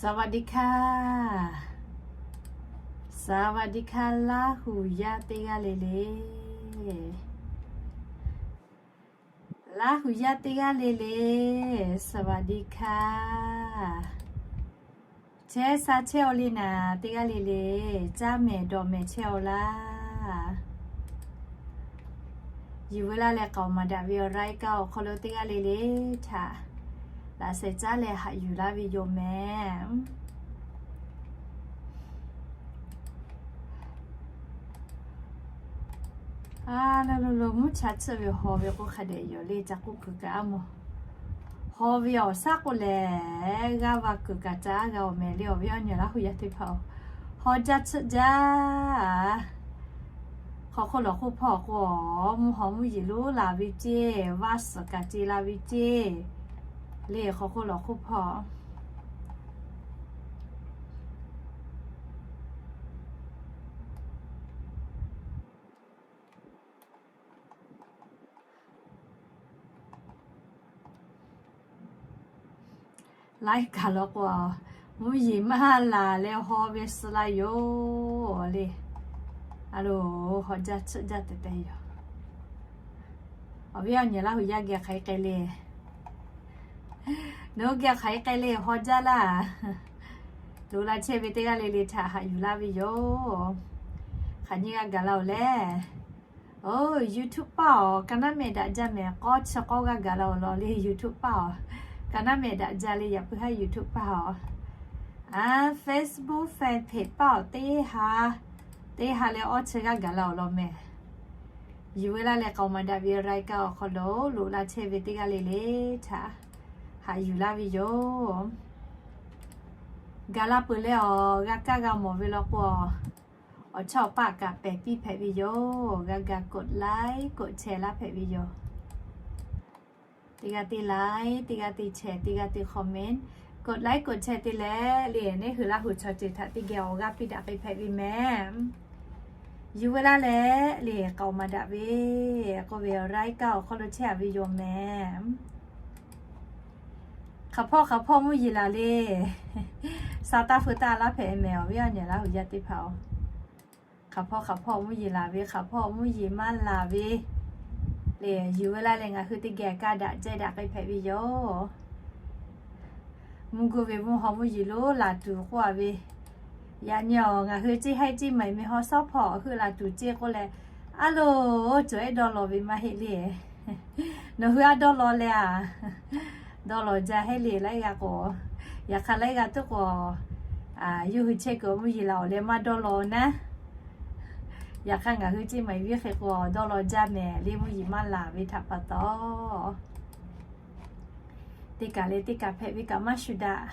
สวัสดีค่ะ สวัสดีค่ะ Laˇ hu yaˇ teˇ g'aˇ le le. Laˇ hu yaˇ teˇ g'aˇ le le. สวัสดีค่ะ Chehˇ sha chehˇ-aw le naˍ, teˇ g'aˇ le le. Caˇ mehˍ dawˬ mehˍ chehˇ-aw laˇ. Yuˬ veu laˇ leh k'aoˍ maˍ daꞈ ve awˬ รายการ awˬ hk'aw lo teˇ g'aˇ le le htaꞈ laꞈ sheh caˉ leh haꞈ yuˬ laˇ ve yoˬ mehˍ. A, lo lo lo, mvuhˇ cha tsuhˆ ve haw ve k'oˆ hk'a dehꞈ yoˬ le, ca k'oˆ kuiˬ kaꞈ a mawˬ. Haw ve awˬ shaˉ k'oˆ lehˬ, g'aˇ va kuiˬ kaꞈ ca g'a-oˬ mehˍ le, awˬ viˉ awˬ nyi Laˇ hu yaˇ teˇ hpaˍ-oˬ. Haw jaˇ tsuhˆ jaˇ. Hk'aw hk'oˆ lawˬ hk'oˆ hpawˇ k'o, mvuhˇ haw mvuhˇ yeˬ lonˉ la ve ceˇ, vaˇ suhˍ kaꞈ ce la ve ceˇ le, hk'aw hk'oˆ lawˬ hk'oˆ hpawˇ. Laiˉ kaˬ lawˬ k'o, mvuhˇ yeˬ maˇ laˬ leh haw ve suh la yoˬ le. A loˬ, haw jaˇ tsuhˆ jaˇ tehꞈ tehꞈ yoˬ. Awˬ viˉ awˬ nyi Laˇ hu yaˇ geh hk'aˬ hk'e k'ai le. Nawˬ hui geh hk'aˬ hk'e k'ai le, haw jaˇ laˇ. Loꞈ la chehˇ ve teˇ g'aˇ le le htaꞈ haꞈ yuˬ laˇ ve yoˬ. Hk'aˬ nyi g'a gaˬ la-oˬ leh, oˬ, YouTube paˇ-oˬ, ka naˉ mehˆ daꞈ jaˇ mehˍ, k'awˇ chi k'awˇ g'a gaˬ la-oˬ lawˬ le. YouTube paˇ-oˬ, ka naˉ mehˆ daꞈ jaˇ le, yaꞈ puiˉ haˉ YouTube paˇ-oˬ. A, Facebook fan page paˇ-oˬ, teˇ ha, teˇ ha leh awˇ chi g'a gaˬ la-oˬ lawˬ mehˍ. Yuˬ veu laˇ leh k'aoˍ maˍ daꞈ ve รายการ awˬ hk'aw lo loꞈ la chehˇ ve teˇ g'aˇ le le htaꞈ haꞈ yuˬ laˇ ve yoˬ. Gaˬ la peuˬ leh-oˬ, g'a kaˇ g'a mawˬ ve law k'o, awˬ chawˇ awˬ paˆ kaꞈ pehˬ piˇ hpehꞈ ve yoˬ. G'a ga กดไลค์ กดแชร์ laˇ hpehꞈ ve yoˬ. Teˇ g'aˇ teˇ like, teˇ g'aˇ teˇ share, teˇ g'aˇ teˇ comment, กดไลค์ กดแชร์ te leh le, neˇ hui Laˇ hu chaw ceuˬ htaꞈ teˇ geh awˬ g'aˇ piˇ daꞈ k'ai hpehꞈ ve mehˍ. Yuˬ veu laˇ leh le, k'aoˍ maˍ daꞈ ve k'oˆ ve awˬ รายการ awˬ hk'aw lo chehˇ-a ve yoˬ mehˍ. Hk'aˬ hpawˇ hk'aˬ hpawˇ mvuhˇ yeˬ laˬ le. Sha taˇ fu taˇ laˇ hpehꞈ mehˍ, awˬ viˉ awˬ nyi Laˇ hu yaˇ teˇ hpaˍ-oˬ. Hk'aˬ hpawˇ hk'aˬ hpawˇ mvuhˇ yeˬ laˬ ve, hk'aˬ hpawˇ mvuhˇ yeˬ maˇ laˬ ve le, yuˬ veu laˇ leh ngaˬ hui teˇ geh kaˇ daꞈ jehˇ daꞈ k'ai hpehꞈ ve yoˬ. Mvuhˇ gu ve mvuhˇ haw mvuhˇ yeˬ lonˉ laˬ tuˬ k'oˆ-a ve, yaꞈ nyi-oˬ, ngaˬ hui ceˇ haiˉ ceˇ maiˍ miˬ haw shawˉ hpawˇ heuˆ la tuˬ ceˇ k'oˆ leh, a loˬ, cawˬ ehˉ dawˇ law ve maˇ heˆ le. Nawˬ hui a dawˇ law leh-a, dawˇ law jaˇ heˆ le laiˉ g'aˇ k'o. Yaꞈ hk'aˇ laiˉ g'aˇ tuˉ k'o, yawˇ hui chehˇ kuiˬ mvuhˇ yeˬ laˬ-oˬ leh maˇ dawˇ law naˉ. Yaꞈ hk'aˇ ngaˬ hui ceˇ maiˍ viˉ hk'e k'o dawˇ law jaˇ mehˍ le, mvuhˇ yeˬ maˇ laˬ ve htaꞈ pa taw. Teˇ kaˬ leh teˇ kaˬ hpehꞈ ve kaꞈ maˇ shuˍ daꞈ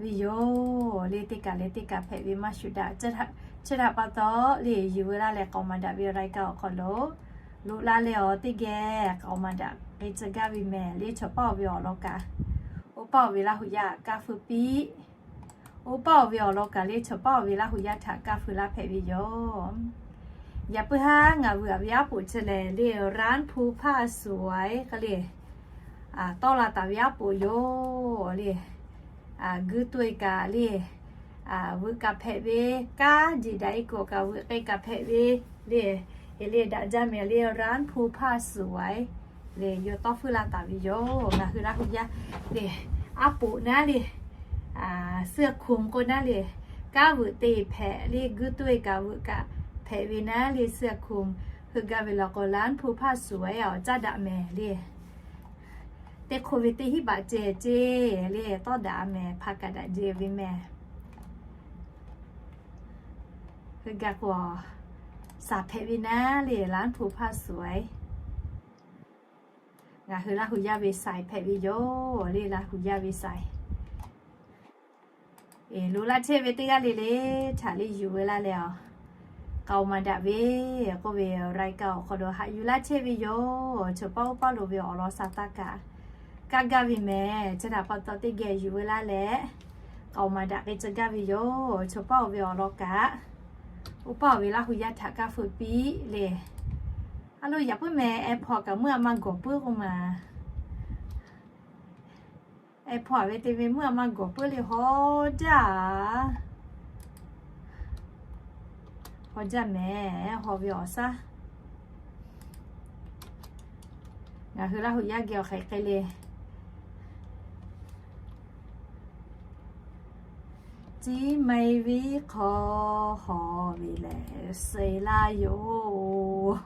ve yoˬ le, teˇ kaˬ leh teˇ kaˬ hpehꞈ ve maˇ shuˍ daꞈ. Chi htaꞈ pa taw le, yuˬ veu laˇ leh k'aoˍ maˍ daꞈ ve รายการ awˬ hk'aw lo loꞈ la leh-oˬ, teˇ geh k'aoˍ maˍ daꞈ k'ai tcuh gaˇ ve mehˍ le. Chaw paˇ-oˬ ve awˬ lawn kaꞈ, oˇ paˇ-oˬ ve Laˇ hu yaˇ kaˇ feu piˇ. Oˇ paˇ-oˬ ve awˬ lawn kaꞈ le, chaw paˇ-oˬ ve Laˇ hu yaˇ htaꞈ kaˇ feu laˇ hpehꞈ ve yoˬ. Yaꞈ puiˉ haˉ ngaˬ vuiˬ-a ve aˉ poꞈ chi lehˬ le, ร้านภูผาสวย k'oˆ le, tawˆ la taˍ ve aˉ poꞈ yoˬ le. Guiˇ toˇ-e kaꞈ le, vuiˬ kaꞈ hpehꞈ ve, kanˉ jeˬ daꞈ-e k'o kaꞈ vuiˬ k'ai kaꞈ hpehꞈ ve le. Eˬ le, daꞈ jaˇ mehˍ le, ร้านภูผาสวย le, yawˇ tawˆ feuˉ laˇ taˍ ve yoˬ. Ngaˬ hui Laˇ hu yaˇ le, aˉ poꞈ naˉ le, เสื้อคลุม k'o naˉ le, kanˉ vuiˬ te hpehꞈ le, guiˇ toˇ-e kaꞈ vuiˬ kaꞈ hpehꞈ ve naˉ le, เสื้อคลุม heuˆ gaˇ ve law k'o ร้านภูผาสวย awˬ caˇ daꞈ mehˍ le. Teˇ hk'oˆ ve teˇ hinˉ baꞈ ceh ceh le, tawˇ daꞈ mehˍ, hpa kaꞈ daꞈ jehˇ ve mehˍ. Heuˆ gaˇ k'o, shaˍ hpehꞈ ve naˉ le, ร้านภูผาสวย ngaˬ hui Laˇ hu yaˇ ve shaiˍ hpehꞈ ve yoˬ le, Laˇ hu yaˇ ve shaiˍ. Eˬ, loꞈ laˇ chehˇ ve teˇ g'aˇ le le htaꞈ le yuˬ veu laˇ leh a, k'aoˍ maˍ daꞈ ve k'oˆ ve รายการ awˬ hk'aw lo haꞈ yuˬ laˇ chehˇ ve yoˬ. Chaw paˇ oˇ paˇ lo ve awˬ lawn sa taˇ kaꞈ kaˇ gaˇ ve mehˍ. Chi htaꞈ pa taw teˇ geh yuˬ veu laˇ leh, k'aoˍ maˍ daꞈ k'ai tcuh gaˇ ve yoˬ. Chaw paˇ oˇ ve awˬ lawn kaꞈ, oˇ paˇ oˇ ve Laˇ hu yaˇ htaꞈ kaˇ feu piˇ le. A lo, yaꞈ puiˉ mehˍ, airport kaꞈ meuˇ a ma gawˬ puiˉ k'oˆ ma. Airport ve te ve meuˇ a ma gawˬ puiˉ le, haw jaˇ, haw jaˇ mehˍ, haw ve awˬ shaˉ. Ngaˬ hui Laˇ hu yaˇ geh awˬ hk'e k'ai le. Ciˇ maiˍ viˉ hk'aw haw ve lehˬ, suh laˇ yoˬ,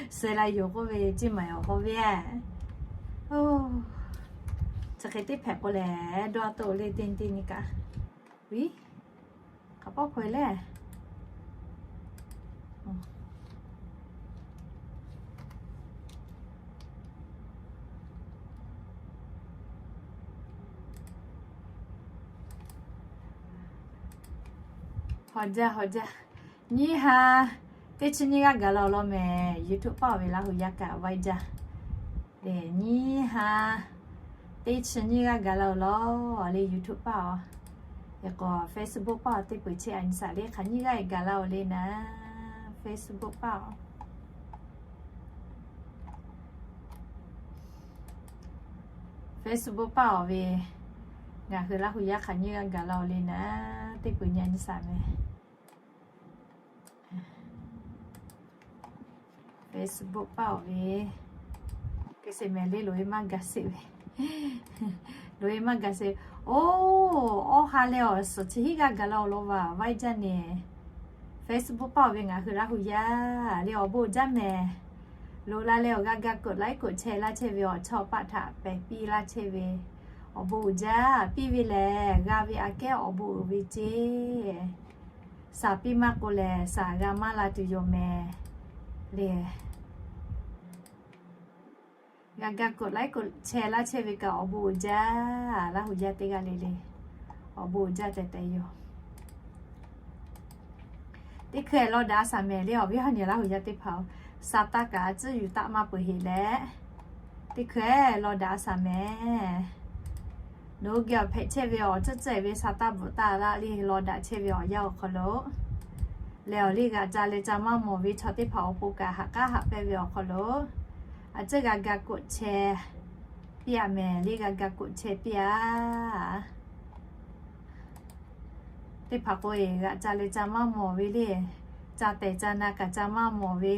suh laˇ yoˬ k'oˆ ve, ciˇ maiˍ awˬ haw ve. Chi hk'e teˇ hpehꞈ k'o lehˬ, dawˇ to le teˇ teˇ nyi kaꞈ. Viˉ, hk'a pawˆ hpaw e lehˬ. Haw jaˇ, haw jaˇ. Nyiˇ ha teˇ chi nyiˇ g'aˇ gaˬ la-oˬ law mehˍ. YouTube paˇ oˬ ve Laˇ hu yaˇ kaꞈ vaiˇ jaˇ. Lehˬ, nyiˇ ha teˇ chi nyiˇ g'aˇ gaˬ la-oˬ law le, YouTube paˇ oˬ. Eˬ k'o, Facebook paˇ oˬ teˇ peuˬ chehˇ a nyi saˍ le, hk'aˬ nyiˇ g'aˇ e gaˬ la-oˬ le naˍ. Facebook paˇ oˬ, Facebook paˇ oˬ ve ngaˬ hui Laˇ hu yaˇ hk'aˬ nyiˇ g'aˇ gaˬ la-oˬ le naˍ, teˇ peuˬ nyi a nyi saˍ mehˍ. Facebook paˇ oˬ ve, hk'e sheˍ mehˍ le, loꞈ e maˇ gaˬ sheˍ ve, loꞈ e maˇ gaˬ sheˍ. Oˇ, awˇ ha leh awˬ suhˍ chi hiˉ g'aˇ gaˬ la-oˬ law vaˬ vaiˇ jaˇ nehˬ. Facebook paˇ oˬ ve ngaˬ hui Laˇ hu yaˇ le awˬ bon jaˇ mehˍ. Loꞈ la leh awˬ g'a ga กดไลค์ กดแชร์ laˇ chehˇ ve awˬ chawˇ paˆ htaꞈ pehˬ piˇ laˇ chehˇ ve awˬ bon uiˍ jaˇ. Piˇ ve lehˬ g'a ve aꞈ kehˉ awˬ bon uiˍ ve ceˇ. Saˍ piˇ maˇ k'o lehˬ, saˍ g'a maˇ la tuˬ yoˬ mehˍ le. G'a ga กดไลค์ กดแชร์ laˇ chehˇ ve kaꞈ awˬ bon uiˍ jaˇ. Laˇ hu yaˇ teˇ g'aˇ le le awˬ bon uiˍ jaˇ tehꞈ tehꞈ yoˬ. Teˇ hkui law daꞈ a shaˍ mehˍ le awˬ viˉ awˬ nyi Laˇ hu yaˇ teˇ hpaˍ-oˬ, sa taˇ kaꞈ a tcuhˉ yuˬ taˆ maˇ peuˬ heꞈ leh, teˇ hkui law daꞈ a shaˍ mehˍ. Nawˬ hui geh awˬ hpehꞈ chehˇ ve awˬ tcuhˉ tcuhˉ ve sa taˇ bvuhꞈ taˇ laˇ le, law daꞈ chehˇ ve awˬ yanˇ awˬ hk'aw lo lehˬ, awˬ liˇ g'aꞈ ca leh ca maˇ mawˬ ve chaw teˇ hpaˍ awˬ pon kaꞈ haꞈ k'aˉ haꞈ pehnˇ ve awˬ hk'aw lo, a tcuhˉ g'a ga กดแชร์ piˇ a mehˍ le, g'a ga กดแชร์ piˇ a. Teˇ hpaˍ k'o e g'aꞈ ca leh ca maˇ mawˬ ve le, ca tehˬ ca na kaꞈ ca maˇ mawˬ ve,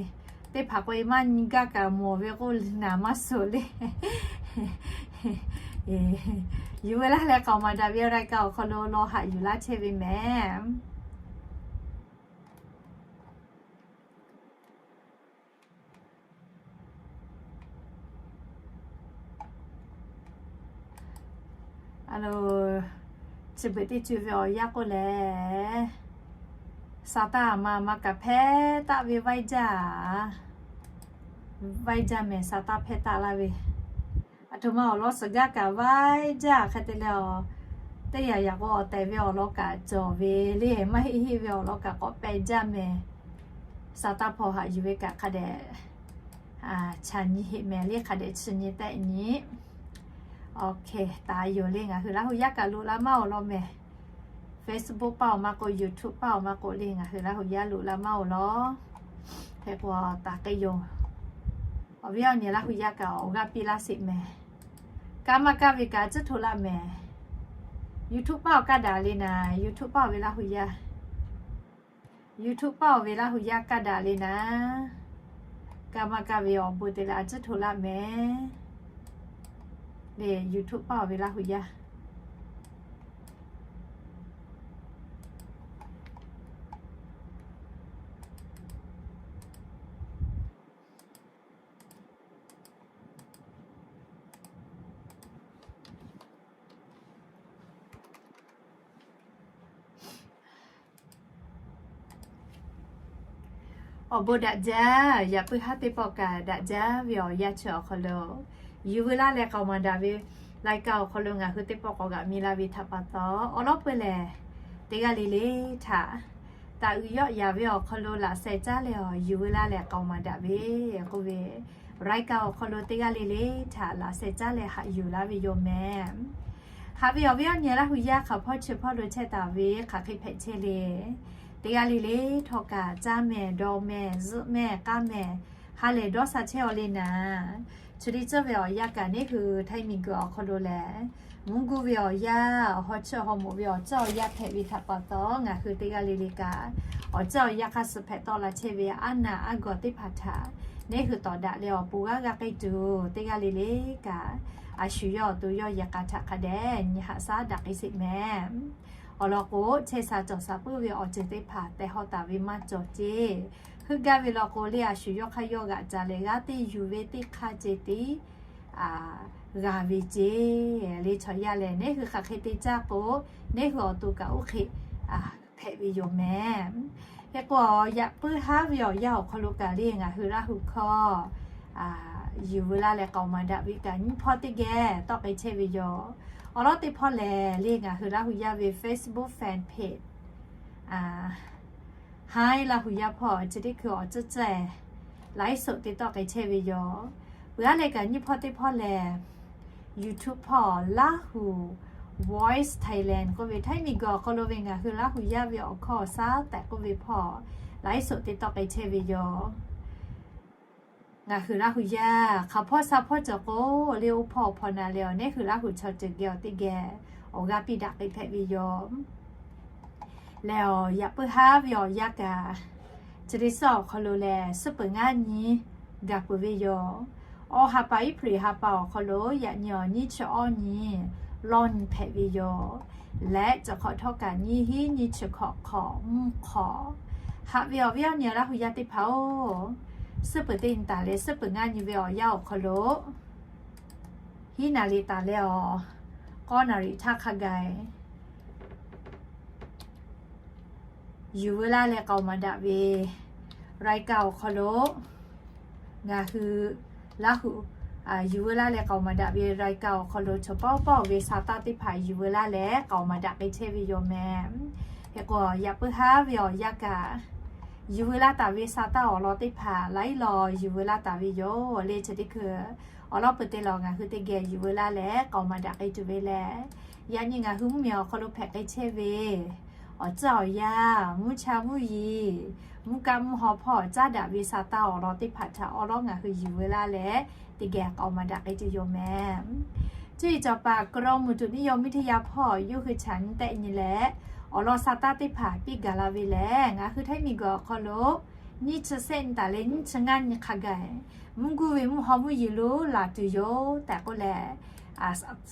teˇ hpaˍ k'o e maˇ nyi gaˇ kaꞈ mawˬ ve k'oˆ naˍ maˇ suh le. Yuˬ ve laˇ leh k'aoˍ maˍ daꞈ ve รายการ awˬ hk'aw lo law haꞈ yuˬ laˇ chehˇ ve mehˍ. A lo, chi beuꞈ teˇ co ve awˬ yanˇ k'oˆ lehˬ, sa taˇ a ma ma kaꞈ hpehˇ taˆ ve vaiˇ jaˇ, vaiˇ jaˇ mehˍ, sa taˇ hpehˇ taˆ laˇ ve. Aˬ htoꞈ ma awˬ lawn suhˍ gaˇ kaꞈ vaiˇ jaˇ hk'e te leh, teˇ yanˇ yanˇ k'o awˬ tehˬ ve awˬ lawn kaꞈ cawˬ ve le, maˇ heˆ heˆ ve awˬ lawn kaꞈ k'awꞈ pehˇ jaˇ mehˍ. Sa taˇ hpaw haꞈ yuˬ ve kaꞈ hk'a dehꞈ chaꞈ nyi heˆ mehˍ le, hk'a dehꞈ chi nyi tehˆ nyi. Awˬ hk'e taˍ yoˬ le, ngaˬ hui Laˇ hu yaˇ kaꞈ loꞈ la maˇ oˬ law mehˍ. Facebook paˇ oˬ maˇ k'o, YouTube paˇ oˬ maˇ k'o le, ngaˬ hui Laˇ hu yaˇ loꞈ la maˇ oˬ law. Hk'e k'o taˍ k'ai yoˬ. Awˬ viˉ awˬ nyi Laˇ hu yaˇ kaꞈ awˬ g'aˇ piˇ laˇ sheˍ mehˍ. Kaˇ maˇ kaˇ ve kaꞈ a tcuhˉ hto laˇ mehˍ. YouTube paˇ oˬ kaˇ daꞈ le naˍ, YouTube paˇ oˬ ve Laˇ hu yaˇ, YouTube paˇ oˬ ve Laˇ hu yaˇ kaˇ daꞈ le naˍ. Kaˇ maˇ kaˇ ve awˬ bon te leh a tcuhˉ hto laˇ mehˍ. Le YouTube paˇ oˬ ve Laˇ hu yaˇ. Awˬ bon daꞈ jaˇ, yaꞈ puiˉ haˉ teˇ pawˆ kaꞈ daꞈ jaˇ ve awˬ yanˇ chi awˬ hk'aw lo, yuˬ veu laˇ leh k'aoˍ maˍ daꞈ ve รายการ awˬ hk'aw lo ngaˬ hui teˇ pawˆ k'awꞈ g'aꞈ mi la ve htaꞈ pa taw, awˬ lawn peuˬ lehˬ, Teˇ g'aˇ le le htaꞈ taˍ uiˍ yawˆ yaˍ ve awˬ hk'aw lo laꞈ sheh caˉ leh awˬ yuˬ veu laˇ leh k'aoˍ maˍ daꞈ ve k'oˆ ve, รายการ awˬ hk'aw lo teˇ g'aˇ le le htaꞈ laꞈ sheh caˉ leh haꞈ yuˬ laˇ ve yoˬ mehˍ. Haꞈ ve awˬ viˉ awˬ nyi Laˇ hu yaˇ hk'aˬ hpawˇ chi hpawˇ lo chehˇ taˍ ve hk'aˬ hk'e hpehꞈ chehˇ le. Teˇ g'aˇ le le htawˇ kaꞈ caˇ mehˍ, dawˇ mehˍ, zuhˆ mehˍ, k'aˇ mehˍ, ha lehˬ dawˇ sha chehˇ aw le naˍ. Chi teˇ ceuˬ ve awˬ yanˇ kaꞈ neˇ hui htaiˇ miˬguiˬ awˬ hk'aw lo lehˬ, mvuhˇ guˇ ve awˬ yanˇ, awˬ hawˉ chiˇ awˬ hawˉ moˍ ve awˬ ceuˬ awˬ yanˇ hpehꞈ ve htaꞈ pa taw, ngaˬ hui teˇ g'aˇ le le kaꞈ awˬ ceuˬ awˬ yanˇ hk'aˇ suh hpehꞈ tawˆ la chehˇ ve aˉ naˍ aˉ gawˬ teˇ hpaˍ htaꞈ neˇ hui tawˍ daꞈ leh awˬ pon g'aˇ g'a k'ai tuˬ, teˇ g'aˇ le le kaꞈ a shu yawˇ awˬ to yawˇ yehˬ k'a htaꞈ hk'a dehꞈ nyi haꞈ shaˉ daꞈ k'ai sheˍ mehˍ. Awˬ lawn k'o, chehˇ sha cawˬ sha puiˉ ve awˬ ceuˬ teˇ hpaˍ tehˬ haw taˍ ve maˇ cawˬ ceˇ. Heuˆ gaˇ ve law k'o, le a shu yawˇ hk'aˇ yawˇ g'aꞈ caˍ leh g'aˇ teˇ yuˬ ve teˇ hk'aˇ ceh tiˉ g'a ve ceˇ. Le chaw yaˇ lehˬ, neˇ hui hk'aˬ hk'e te caˇ k'o, neˇ hui awˬ to kaꞈ oˇ hk'e hpehꞈ ve yoˬ mehˍ. Hk'e k'o, yaꞈ puiˉ haˉ ve awˬ yanˇ awˬ hk'aw lo kaꞈ le ngaˬ hui Laˇ hu hkawˇ yuˬ veu laˇ leh k'aoˍ maˍ daꞈ ve kaꞈ nyiˇ hpawˇ teˇ geh tawˆ k'ai chehˇ ve yoˬ. Awˬ lawn teˇ hpawˇ lehˬ, le ngaˬ hui Laˇ hu yaˇ ve Facebook fan page Hi Laˇ hu yaˇ hpawˇ chi teˇ hkui awˬ ceuˬ ceh laiˉ soꞈ te tawˆ k'ai chehˇ ve yoˬ. Peuˬ aˉ leh kaꞈ nyiˇ hpawˇ teˇ hpawˇ lehˬ, YouTube hpawˇ Laˇ hu Voice Thailand k'oˆ ve htaiˇ miˬguiˬ awˬ hk'aw lo ve ngaˬ hui Laˇ hu yaˇ ve awˬ hkawˇ awˬ shaˉ tehꞈ k'oˆ ve hpawˇ laiˉ soꞈ te tawˆ k'ai chehˇ ve yoˬ. Ngaˬ hui Laˇ hu yaˇ hk'aˬ hpawˇ sha hpawˇ cawˬ k'o, le oˇ hpawˇ awˬ hpaw na leh awˬ neˇ hui Laˇ hu chaw ceuˬ geh awˬ teˇ geh awˬ g'aˇ piˇ daꞈ k'ai hpehꞈ ve yoˬ. Leh awˬ yaꞈ puiˉ haˉ ve awˬ yanˇ kaꞈ, chi teˇ suhˉ awˬ hk'aw lo lehˬ suhˉ peuˬ ngaˇ nyi gaˬ peuˬ ve yoˬ. Awˬ ha pa April ha pa awˬ hk'aw lo yaꞈ nyi awˬ nyiˇ chi awˇ nyi lawˇ nyi hpehꞈ ve yoˬ. Leh cawˬ hk'awꞈ htawˇ kaꞈ nyiˇ hinˉ nyiˇ chi hkawꞈ hk'awꞈ mvuhˇ hk'awꞈ. Haꞈ ve awˬ viˉ awˬ nyi Laˇ hu yaˇ teˇ hpaˍ-oˬ, suhˉ peuˬ teˇ nyi taˍ leh suhˉ peuˬ ngaˇ nyi ve awˬ yanˇ awˬ hk'aw lo hiˉ naˍ riˍ taˍ leh awˬ k'awˇ naˍ riˍ htaˇ hk'a gaˬ yuˬ veu laˇ leh k'aoˍ maˍ daꞈ ve รายการ awˬ hk'aw lo ngaˬ hui Laˇ hu yuˬ veu laˇ leh k'aoˍ maˍ daꞈ ve รายการ awˬ hk'aw lo chaw pawˆ pawˆ ve sa taˇ teˇ hpaˍ yuˬ veu laˇ leh k'aoˍ maˍ daꞈ k'ai chehˇ ve yoˬ mehˍ. Hk'e k'o, yaꞈ puiˉ haˉ ve awˬ yanˇ kaꞈ yuˬ veu laˇ taˍ ve sa taˇ awˬ lawn teˇ hpaˍ laiˉ law yuˬ veu laˇ taˍ ve yoˬ. Le chi teˇ hkui awˬ lawn peuˬ te lawˬ ngaˬ hui teˇ geh yuˬ veu laˇ leh k'aoˍ maˍ daꞈ k'ai tuˬ ve lehˬ, yaꞈ nyi ngaˬ hui mvuhˇmiˬ awˬ hk'aw lo hpehꞈ k'ai chehˇ ve awˬ ceuˬ awˬ yanˇ, mvuhˇ cha mvuhˇ yeˬ, mvuhˇ kaˆ mvuhˇ haw hpawˇ caˉ daꞈ ve sa taˇ awˬ lawn teˇ hpaˍ htaꞈ awˬ lawn ngaˬ hui yuˬ veu laˇ leh teˇ geh k'aoˍ maˍ daꞈ k'ai tuˬ yoˬ mehˍ. Cuˇ yiˍ cawˬ paˍ กรมอุตุนิยมวิทยา hpawˇ yawˇ hui chaꞈ nyi tehˆ nyi leh, awˬ lawn sa taˇ teˇ hpaˍ piˇ gaˬ la ve lehˬ, ngaˬ hui htaiˇ miˬguiˬ awˬ hk'aw lo nyiˇ chi sehˆ nyi taˍ leh nyiˇ chi ngaˇ nyi hk'a gaˬ, mvuhˇ guˇ ve mvuhˇ haw mvuhˇ yeˬ lonˉ laˬ tuˬ yoˬ tehꞈ k'oˆ leh,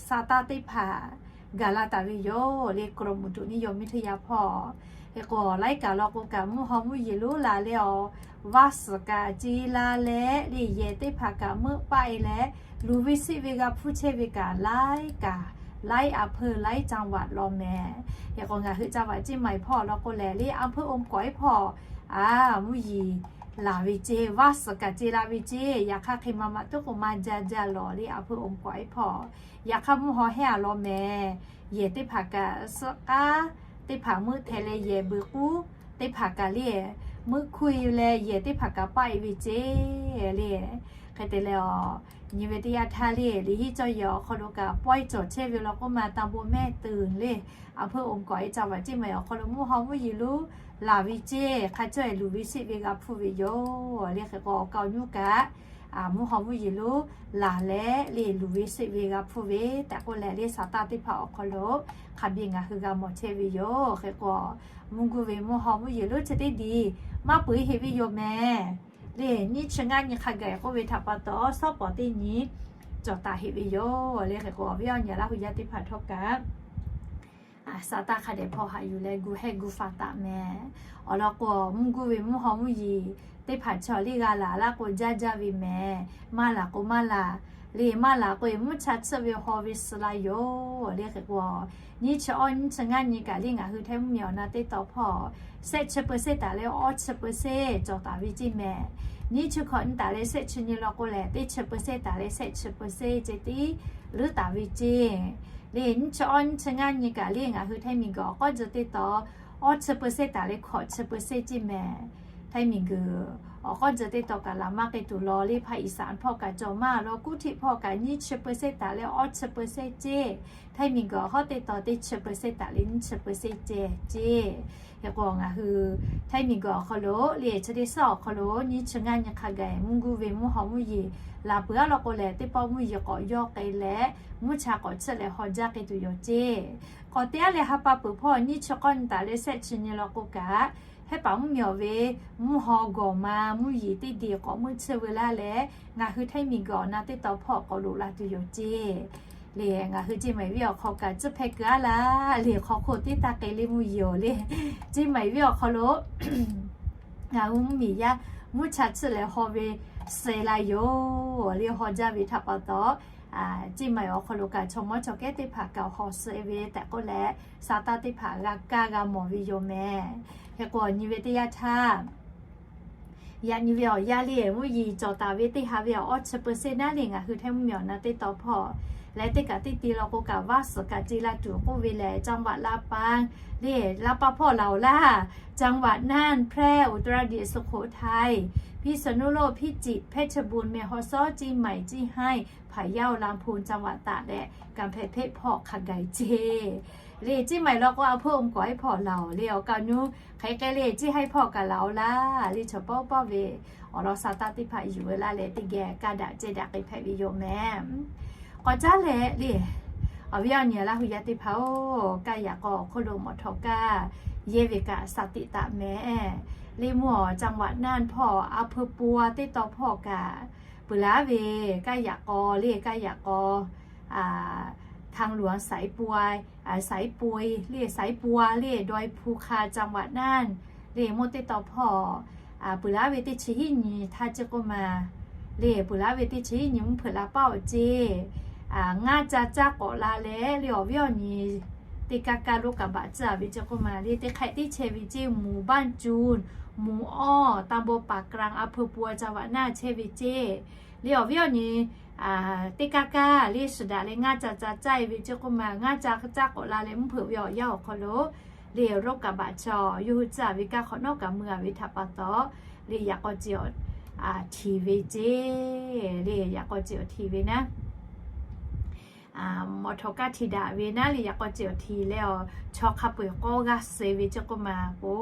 sa taˇ teˇ hpaˍ gaˬ la taˍ ve yoˬ. Le กรมอุตุนิยมวิทยา hpawˇ hk'e k'o, laiˉ kaꞈ law k'o kaꞈ mvuhˇ haw mvuhˇ yeˬ lonˉ laˬ leh awˬ vaˇ suhˍ kaꞈ ce la leh, le yehˬ teˇ hpaˍ kaꞈ meuˆ paˆ e leh, luˬ ve seˆ ve g'a hpuˇ chehˇ ve kaꞈ laiˉ kaꞈ laiˉ a hpeuˇ laiˉ จังหวัด law mehˍ. Hk'e k'o, ngaˬ hui จังหวัดเชียงใหม่ hpawˇ law k'o lehˬ, le a hpeuˇ oˇ mvuhˇ kawꞈ e hpawˇ a mvuhˇ yeˬ laˬ ve ceˇ, vaˇ suhˍ kaꞈ ce la ve ceˇ. Yaꞈ hk'aˇ hk'e ma ma tuˉ k'o maˇ jaˇ jaˇ lawˬ le a hpeuˇ oˇ mvuhˇ kawꞈ e hpawˇ. Yaꞈ hk'aˇ mvuhˇ haw hehˉ a law mehˍ. Yehˬ teˇ hpaˍ kaꞈ suhˆ k'aˉ teˇ hpaˍ meuˆ hteh leh yehˬ beuꞈ k'uˉ teˇ hpaˍ kaꞈ le meuˆ hkuˇ e leh yehˬ teˇ hpaˍ kaꞈ paˆ e ve ceˇ le. Hk'e te leh awˬ nyi ve teˇ yanˇ htaˇ le, liꞈ henˇ cawˇ yehˬ awˬ hk'aw lo kaꞈ pawehˇ cawˬ chehˇ ve law k'oˆ ma ตำบลแม่ตื่น le, a hpeuˇ oˇ mvuhˇ kawꞈ e จังหวัดเชียงใหม่ awˬ hk'aw lo mvuhˇ haw mvuhˇ yeˬ lonˉ laˬ ve ceˇ. Hk'a cawˇ e luˬ ve seˆ ve g'a hpuˇ ve yoˬ. Le hk'e k'o, awˬ kaoˬ nyiˇ kaꞈ mvuhˇ haw mvuhˇ yeˬ lonˉ laˬ leh le luˬ ve seˆ ve g'a hpuˇ ve tehꞈ k'oˆ leh, le sa taˇ teˇ hpaˍ awˬ hk'aw lo hk'a biˇ ngaˬ hui g'a mawˬ chehˇ ve yoˬ. Hk'e k'o, mvuhˇ guˇ ve mvuhˇ haw mvuhˇ yeˬ lonˉ chi teˇ diˬ maˇ peu eˬ heˆ ve yoˬ mehˍ. Le nyiˇ chi ngaˇ nyi hk'a gaˬ k'oˆ ve htaꞈ pa taw, shawˉ pawˍ teˇ nyi cawˬ taˍ heˆ ve yoˬ. Le hk'e k'o, awˬ viˉ awˬ nyi Laˇ hu yaˇ teˇ hpaˍ htawˇ kaꞈ sa taˇ hk'a dehꞈ hpawˇ haꞈ yuˬ leh gu hehˆ gu faˍ taˍ mehˍ. Awˬ lawn k'o, mvuhˇ guˇ ve mvuhˇ haw mvuhˇ yeˬ teˇ hpaˍ chaw le g'a laˬ laˇ k'o jaˇ jaˇ ve mehˍ. Maˇ laˬ k'o maˇ laˬ. Le maˇ laˬ k'o e mvuhˇ cha tsuhˆ ve haw ve suh la yoˬ. Le hk'e k'o, nyiˇ chi awˇ nyiˇ chi ngaˇ nyi kaꞈ le ngaˬ hui htaiˇ mvuhˇmiˬ awˬ na teˇ taw hpawˇ shehˆ chi เปอร์เซ็นต์ taˍ leh awˇ chi เปอร์เซ็นต์ cawˬ taˍ ve ceˇ mehˍ. Nyiˇ chi hkawꞈ nyi taˍ leh shehˆ chi nyi law k'o lehˬ, teˇ chi เปอร์เซ็นต์ taˍ leh shehˆ chi เปอร์เซ็นต์ ceh tiˉ leuˉ taˍ ve ceˇ. Le nyiˇ chi awˇ nyiˇ chi ngaˇ nyi kaꞈ le ngaˬ hui htaiˇ miˬguiˬ awˬ k'awˇ tcuh teˇ taw awˇ chi เปอร์เซ็นต์ taˍ le hkawꞈ chi เปอร์เซ็นต์ ceˇ mehˍ. Htaiˇ miˬguiˬ awˬ k'awˇ tcuh teˇ taw kaꞈ laꞈ maˇ k'ai tuˬ law le ภาคอีสาน hpawˇ kaꞈ cawˬ maˇ law, กรุงเทพ hpawˇ kaꞈ nyiˇ chi เปอร์เซ็นต์ taˍ le awˇ chi เปอร์เซ็นต์ ceˇ. Htaiˇ miˬguiˬ awˬ hawˉ teˇ taw teˇ chi เปอร์เซ็นต์ taˍ le nyiˇ chi เปอร์เซ็นต์ ceˇ ceˇ. Hk'e k'o ngaˬ hui htaiˇ miˬguiˬ awˬ hk'aw lo le chi teˇ suhˉ awˬ hk'aw lo nyiˇ chi ngaˇ nyi hk'a gaˬ mvuhˇ guˇ ve mvuhˇ haw mvuhˇ yeˬ laˬ peuˬ aˉ law k'o lehˬ, teˇ pawˆ mvuhˇ yeˬ k'awꞈ yawˇ k'ai leh mvuhˇ cha k'awꞈ chiˆ leh haw jaˇ k'ai tuˬ yoˬ ceˇ. K'awꞈ te aˉ leh ha pa peuˬ hpawˇ nyiˇ chi k'awˇ nyi taˍ le shehˆ chi nyi law k'o kaꞈ, hehˉ paˍ mvuhˇmiˬ awˬ ve mvuhˇ haw gawˬ ma mvuhˇ yeˬ teˇ de k'awꞈ meuˇ chiˇ veu laˇ leh, ngaˬ hui htaiˇ miˬguiˬ awˬ na teˇ taw hpawˇ k'awꞈ loꞈ la tuˬ yoˬ ceˇ. Le ngaˬ hui ceˇ maiˍ viˉ awˬ hk'aw kaꞈ tcuhˇ hpehˇ keu aˉ laˇ le hk'aw hk'oˆ teˇ taˇ k'ai le mvuhˇ yeˬ awˬ le. Ceˇ maiˍ viˉ awˬ hk'aw lo ngaˬ hui mvuhˇmiˬ yaˇ mvuhˇ cha chiˆ leh haw ve suh la yoˬ le haw jaˇ ve htaꞈ pa taw, ceˇ maiˍ awˬ hk'aw lo kaꞈ chaw mawˇ chaw kehˉ teˇ hpaˍ kaꞈ haw suh ve tehꞈ k'oˆ leh, sa taˇ teˇ hpaˍ g'a kaˇ g'a mawˬ ve yoˬ mehˍ. Hk'e k'o awˬ nyi ve teˇ yanˇ htaˇ, yaꞈ nyi ve awˬ yanˇ le mvuhˇ yeˬ cawˬ taˍ ve teˇ ha ve awˬ awˇ chi เปอร์เซ็นต์ naˉ le ngaˬ hui htaiˇ mvuhˇmiˬ awˬ na teˇ taw hpawˇ leh teˇ kaꞈ teˇ ti law k'o kaꞈ vaˇ suhˍ kaꞈ ce la tuˬ k'oˆ ve lehˬ, จังหวัดลำปาง le Laˇ paˆ hpawˇ laˬ oˬ laˇ, จังหวัดน่าน แพร่ อุตรดิตถ์ สุโขทัย พิษณุโลก พิจิตร เพชรบูรณ์ แม่ฮ่องสอน เชียงใหม่ เชียงราย พะเยา ลำพูน จังหวัดตาก และกำแพงเพชร hpawˇ hk'a gaˬ ceˇ. Le ceˇ maiˍ law k'o a hpeuˇ oˇ k'awꞈ hehˉ hpawˇ laˬ oˬ le awˬ kaꞈ nuˇ hk'e k'ai le ceˇ haiˉ hpawˇ kaꞈ laˬ oˬ laˇ le chaw pawˆ pawˆ ve awˬ lawn sa taˇ teˇ hpaˍ yuˬ ve laˇ leh teˇ geh kaˇ daꞈ ceh daꞈ k'ai hpehꞈ ve yoˬ mehˍ. K'awꞈ caˉ leh le awˬ viˉ awˬ nyi Laˇ hu yaˇ teˇ hpaˍ oˬ, kaˇ yaꞈ k'aw awˬ hk'oˆ lo mawˬ htawꞈ kaˇ yehˇ ve kaꞈ sa teꞈ taˍ mehˍ. Le mvuhˇ awˬ จังหวัดน่าน hpawˇ a hpeuˇ pua teˇ taw hpawˇ kaꞈ peuˬ laˇ ve kaˇ yaꞈ k'aw le kaˇ yaꞈ k'aw ทางหลวงสายปวาย สายปวย le สายปวา le ดอยภูคา จังหวัดน่าน le mvuhˇ teˇ taw hpawˇ peuˬ laˇ ve teˇ chi hiˉ nyi htaˇ ceˇ k'oˆ ma le peuˬ laˇ ve teˇ chi hiˉ nyi mvuhˇ hpeuꞈ la paˇ awˬ ceˇ. Ngaˇ ca caˇ k'awꞈ la leh le awˬ viˉ awˬ nyi teˇ kaˇ kaˇ รถกระบะ tcuh a ve ceˇ k'oˆ ma le teˇ hk'ehꞈ teˇ chehˇ ve ceˇ หมู่บ้านจูน หมู่อ้อ ตำบลปากกลาง อำเภอปัว จังหวัดน่าน chehˇ ve ceˇ. Le awˬ viˉ awˬ nyi teˇ kaˇ kaˇ le suhˍ daꞈ leh ngaˇ ca ca caˇ e ve ceˇ k'oˆ ma ngaˇ ca caˇ k'awꞈ la leh mvuhˇ hpeuꞈ ve awˬ yanˇ awˬ hk'aw lo le รถกระบะ chaw yawˇ hui tcuh a ve kaˇ hk'awꞈ nawˉ kaꞈ mui a ve htaꞈ pa taw le yaꞈ k'aw ceˬ awˬ htiˍ ve ceˇ. Le yaꞈ k'aw ceˬ awˬ htiˍ ve naˉ mawˬ htawꞈ kaˇ htiˍ daꞈ ve naˉ le yaꞈ k'aw ceˬ awˬ htiˍ leh awˬ chaw hk'a peu-eˬ k'awˇ g'aˇ suh ve ceˇ k'oˆ ma k'o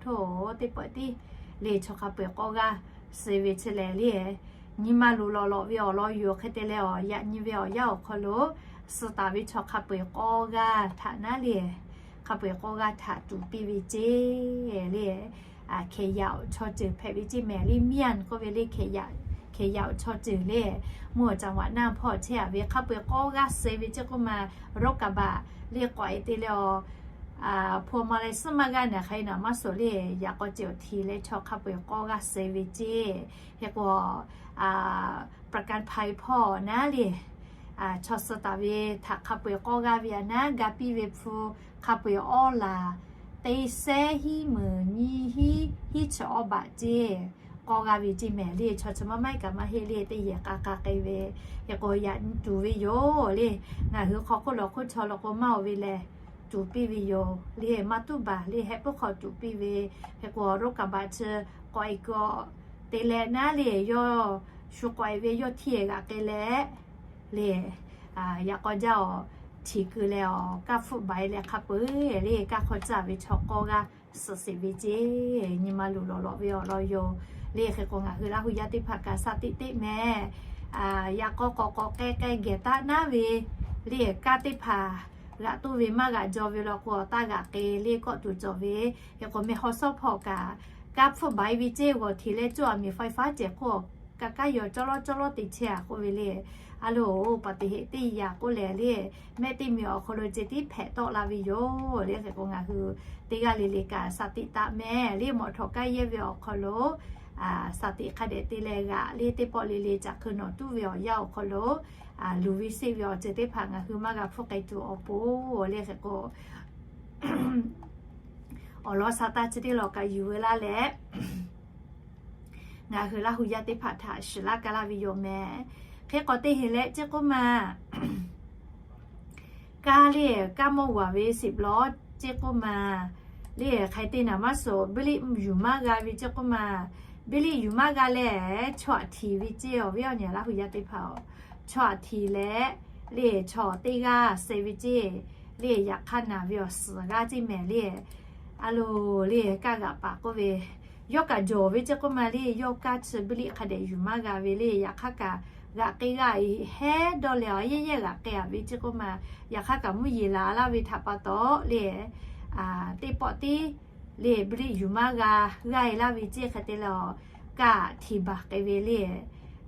htoˇ teˇ pawˆ tiˉ le chaw hk'a peu-eˬ k'awˇ g'aˇ suh ve chi lehˬ le nyi ma luˬ lawꞈ lawꞈ ve awˬ lawn yoˬ. Hk'e te leh awˬ yaꞈ nyi ve awˬ yanˇ awˬ hk'aw lo suh taˍ ve chaw hk'a peu-eˬ k'awˇ g'aˇ htaꞈ naˉ le hk'a peu-eˬ k'awˇ g'aˇ htaꞈ tuˍ piˇ ve ceˇ le hkehˍ yaꞈ awˬ chaw ceuˬ hpehꞈ ve ceˇ mehˍ le เมียน k'oˆ ve le hkehˍ yaꞈ awˬ chaw ceuˬ le mvuhˇ awˬ จังหวัดน่าน hpawˇ chehˇ a ve hk'a peu-eˬ k'awˇ g'aˇ suh ve ceˇ k'oˆ ma รถกระบะ le k'awꞈ e te leh awˬ พวงมาลัย suhˉ maˇ g'aˇ naˍ hk'e naˍ maˇ suhˍ le yaꞈ k'aw ceˬ awˬ htiˍ leh chaw hk'a peu-eˬ k'awˇ g'aˇ suh ve ceˇ. Hk'e k'o ประกันภัย hpawˇ naˉ le chaw suh taˍ ve htaꞈ hk'a peu-eˬ k'awˇ g'aˇ ve a naˉ ga piˇ ve hpu hk'a peu-eˬ awˇ laˬ teˇ sehˉ hiˉ meunˍ nyiˇ hiˉ hiˉ chi awˇ baꞈ ceˇ k'awˇ g'aˇ ve ceˇ mehˍ le chaw chi maˇ maiˉ kaꞈ maˇ heˆ le teˇ yehˬ k'a k'a k'ai ve. Hk'e k'o yaꞈ nyi tuˍ ve yoˬ le ngaˬ hui hk'aw hk'oˆ lawˬ hk'oˆ chaw lawˬ k'o maˇ oˬ ve lehˬ tuˍ piˇ ve yoˬ le maˇ tuˉ baˬ le heh puiˉ hk'aw tuˍ piˇ ve. Hk'e k'o รถกระบะ chi k'awꞈ e k'o te leh naˉ le yawˇ shu k'awꞈ e ve yawˇ htiˇ g'aꞈ k'ai leh le yaꞈ k'aw jaˇ awˬ htiˍ keu leh awˬ kaˇ hpfuhˆ baˬ e leh hk'a peu-eˬ le kaˇ hk'aw tcuh a ve chaw k'awˇ g'aˇ suh sheˍ ve ceˇ. Nyi ma luˬ lawꞈ lawꞈ ve awˬ lawn yoˬ le. Hk'e k'o ngaˬ hui Laˇ hu yaˇ teˇ hpaˍ kaꞈ sa teꞈ teꞈ mehˍ. Yaꞈ k'aw k'awꞈ k'awꞈ k'ai k'ai gehˬ taˉ naˉ ve le kaˇ teˇ hpaˍ g'aꞈ toˇ ve maˇ g'aꞈ jaw ve law k'o taˇ g'aꞈ k'ai le kawˆ tuˬ cawˬ ve. Hk'e k'o meh haw sawˉ hpawˇ kaꞈ kaˇ hpfuhˆ baˬ e ve ceˇ g'awˬ htiˍ leh cawˇ a miˬ ไฟฟ้า cehˬ k'oˆ kaˇ kaˇ yaw cawˇ lawˉ cawˇ lawˉ te chehˇ a k'oˆ ve le. A loˍ อุบัติเหตุ teˇ yaꞈ k'oˆ lehˬ le mehˆ teˇ miˬ awˬ hk'aw lo ceh tiˉ hpehꞈ tawˆ la ve yoˬ le. Hk'e k'o ngaˬ hui teˇ g'aˇ le le kaꞈ sa teꞈ taꞈ mehˍ le mawˬ htawꞈ kaˇ yehˇ ve awˬ hk'aw lo sa teꞈ hk'a dehꞈ te leh g'aꞈ le teˇ pawˆ le le caꞈ hk'eu nawˬ tuˉ ve awˬ yanˇ awˬ hk'aw lo luˬ ve seˆ ve awˬ ceuˬ teˇ hpaˍ ngaˬ hui maˇ g'a hpfuhˆ k'ai tuˬ awˬ pon le. Hk'e k'o awˬ lawn sa taˇ chi teˇ lawˬ kaꞈ yuˬ ve laˇ leh ngaˬ hui Laˇ hu yaˇ teˇ hpaˍ htaꞈ shiˍ laˇ ka laˇ ve yoˬ mehˍ. Hk'e k'awꞈ te heˍ leh ceˇ k'oˆ ma Kaˇ le, kaˇ mawˇ g'aˬ ve shiˍ lawˬ ceˇ k'oˆ ma le, hk'aˬ hk'e te naˍ maˇ suhˍ, biˇ liˆ yuˬ maˇ g'a ve ceˇ k'oˆ ma. Biˇ liˆ yuˬ maˇ g'a leh, chaw aꞈ htiˍ ve ceˇ, awˬ viˉ awˬ nyi Laˇ hu yaˇ teˇ hpaˍ-oˬ, chaw aꞈ htiˍ leh le, chaw teˇ g'aˇ suh ve ceˇ le, yaꞈ hk'aˇ naˍ ve awˬ suhˍ g'aˇ ceˇ mehˍ le. A loˬ le, kaˇ g'aꞈ paˍ k'oˆ ve, yawˇ kaꞈ jawˬ ve ceˇ k'oˆ ma le, yawˇ kaˇ chi biˇ liˆ hk'a dehꞈ yuˬ maˇ g'a ve le, yaꞈ hk'aˇ kaꞈ g'aꞈ k'e g'aˇ heˉ dawˇ leh, a yehˇ yehˇ g'aꞈ k'e-a ve ceˇ k'oˆ ma. Yaꞈ hk'aˇ kaꞈ mvuhˇ yeˬ laˬ laˇ ve htaꞈ pa taw le, teˇ pawˆ tiˉ le, biˇ liˆ yuˬ maˇ g'a g'aˇ-e laˇ ve ceˇ hk'e te le, kaˇ htiˍ baˬ k'e ve le,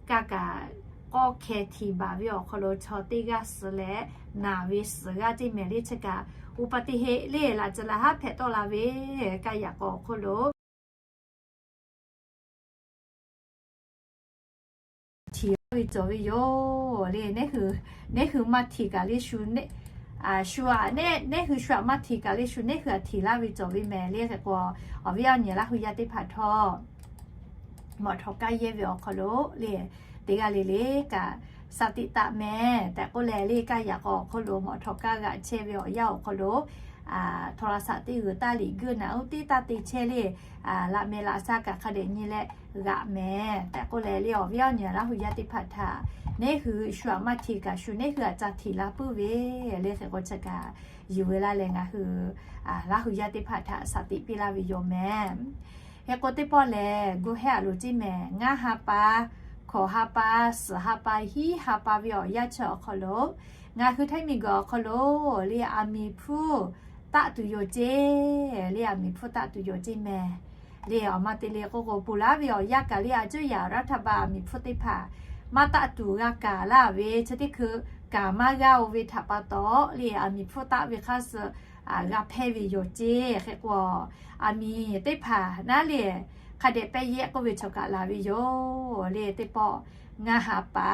kaˇ kaꞈ k'awˇ hkeh htiˍ baˬ ve awˬ hk'aw lo chaw teˇ g'aˇ suh leh, naˍ ve suhˍ g'aˇ ceˇ mehˍ le. Chi kaꞈ อุบัติเหตุ le, laꞈ caˬ laꞈ haˉ hpehꞈ tawˆ la ve kaˇ yaꞈ k'aw awˬ hk'oˆ lo htiˍ laˇ ve cawˬ ve yoˬ le. Neˇ hui maˇ htiˍ kaꞈ le shu, shu aꞈ, neˇ hui shu aꞈ maˇ htiˍ kaꞈ le shu, neˇ hui aꞈ htiˍ laˇ ve cawˬ ve mehˍ le. Hk'e k'o, awˬ viˉ awˬ nyi Laˇ hu yaˇ teˇ hpaˍ htawˇ, mawꞈ htawꞈ kaˇ yehˇ ve awˬ hk'aw lo le, teˇ g'aˇ le le kaꞈ สติ taˆ mehˍ tehꞈ k'oˆ leh le, kaˇ yaꞈ k'aw awˬ hk'oˆ lo mawꞈ htawꞈ kaˇ g'aꞈ chehˇ ve awˬ yanˇ awˬ hk'aw lo โทรศัพท์ teˇ g'uiˬ taˇ liꞈ geuˆ naꞈ uˉ tiˉ taˇ te chehˇ le, laꞈ mehˍ laꞈ sha kaꞈ hk'a dehꞈ nyi leh g'aꞈ mehˍ tehꞈ k'oˆ leh le, awˬ viˉ awˬ nyi Laˇ hu yaˇ teˇ hpaˍ htaꞈ, neˇ hui shu aꞈ maˇ htiˍ kaꞈ shu, neˇ hui aꞈ ca htiˍ la puiˉ ve le. Hk'e k'o chi kaꞈ yuˬ ve laˇ leh ngaˬ hui Laˇ hu yaˇ teˇ hpaˍ htaꞈ สติ piˇ laˇ ve yoˬ mehˍ. Hk'e k'o teˇ pawˆ lehˬ, gu hehˉ aꞈ loˍ ceˇ mehˍ, ngaˇ ha pa, hkawꞈ ha pa, suhˍ ha pa, hiˉ ha pa ve awˬ yanˇ chi awˬ hk'aw lo, ngaˬ hui htaiˇ miˬguiˬ awˬ hk'aw lo le, aˬ miˍ hpfuhˇ taˆ tuˬ yoˬ ceˇ le, aˬ miˍ hpfuhˇ taˆ tuˬ yoˬ ceˇ mehˍ le. Awˬ ma te le k'oˆ k'o, ponˬ laˇ ve awˬ yanˇ kaꞈ le, a cuˇ yaꞈ รัฐบาล aˬ miˍ hpfuhˇ teˇ hpaˍ maˇ taˆ tuˬ g'a kaˍ laˇ ve, chi teˇ hkui kaˍ maˇ g'aˇ-o ve htaꞈ pa taw le, aˬ miˍ hpfuhˇ taˆ ve hk'aˇ suh g'a hpehˇ ve yoˬ ceˇ. Hk'e k'o, aˬ miˍ teˇ hpaˍ naˉ le, hk'a dehꞈ pehˇ yehˇ k'oˆ ve chaw kaꞈ laˬ ve yoˬ le. Teˇ pawˆ ngaˇ ha pa,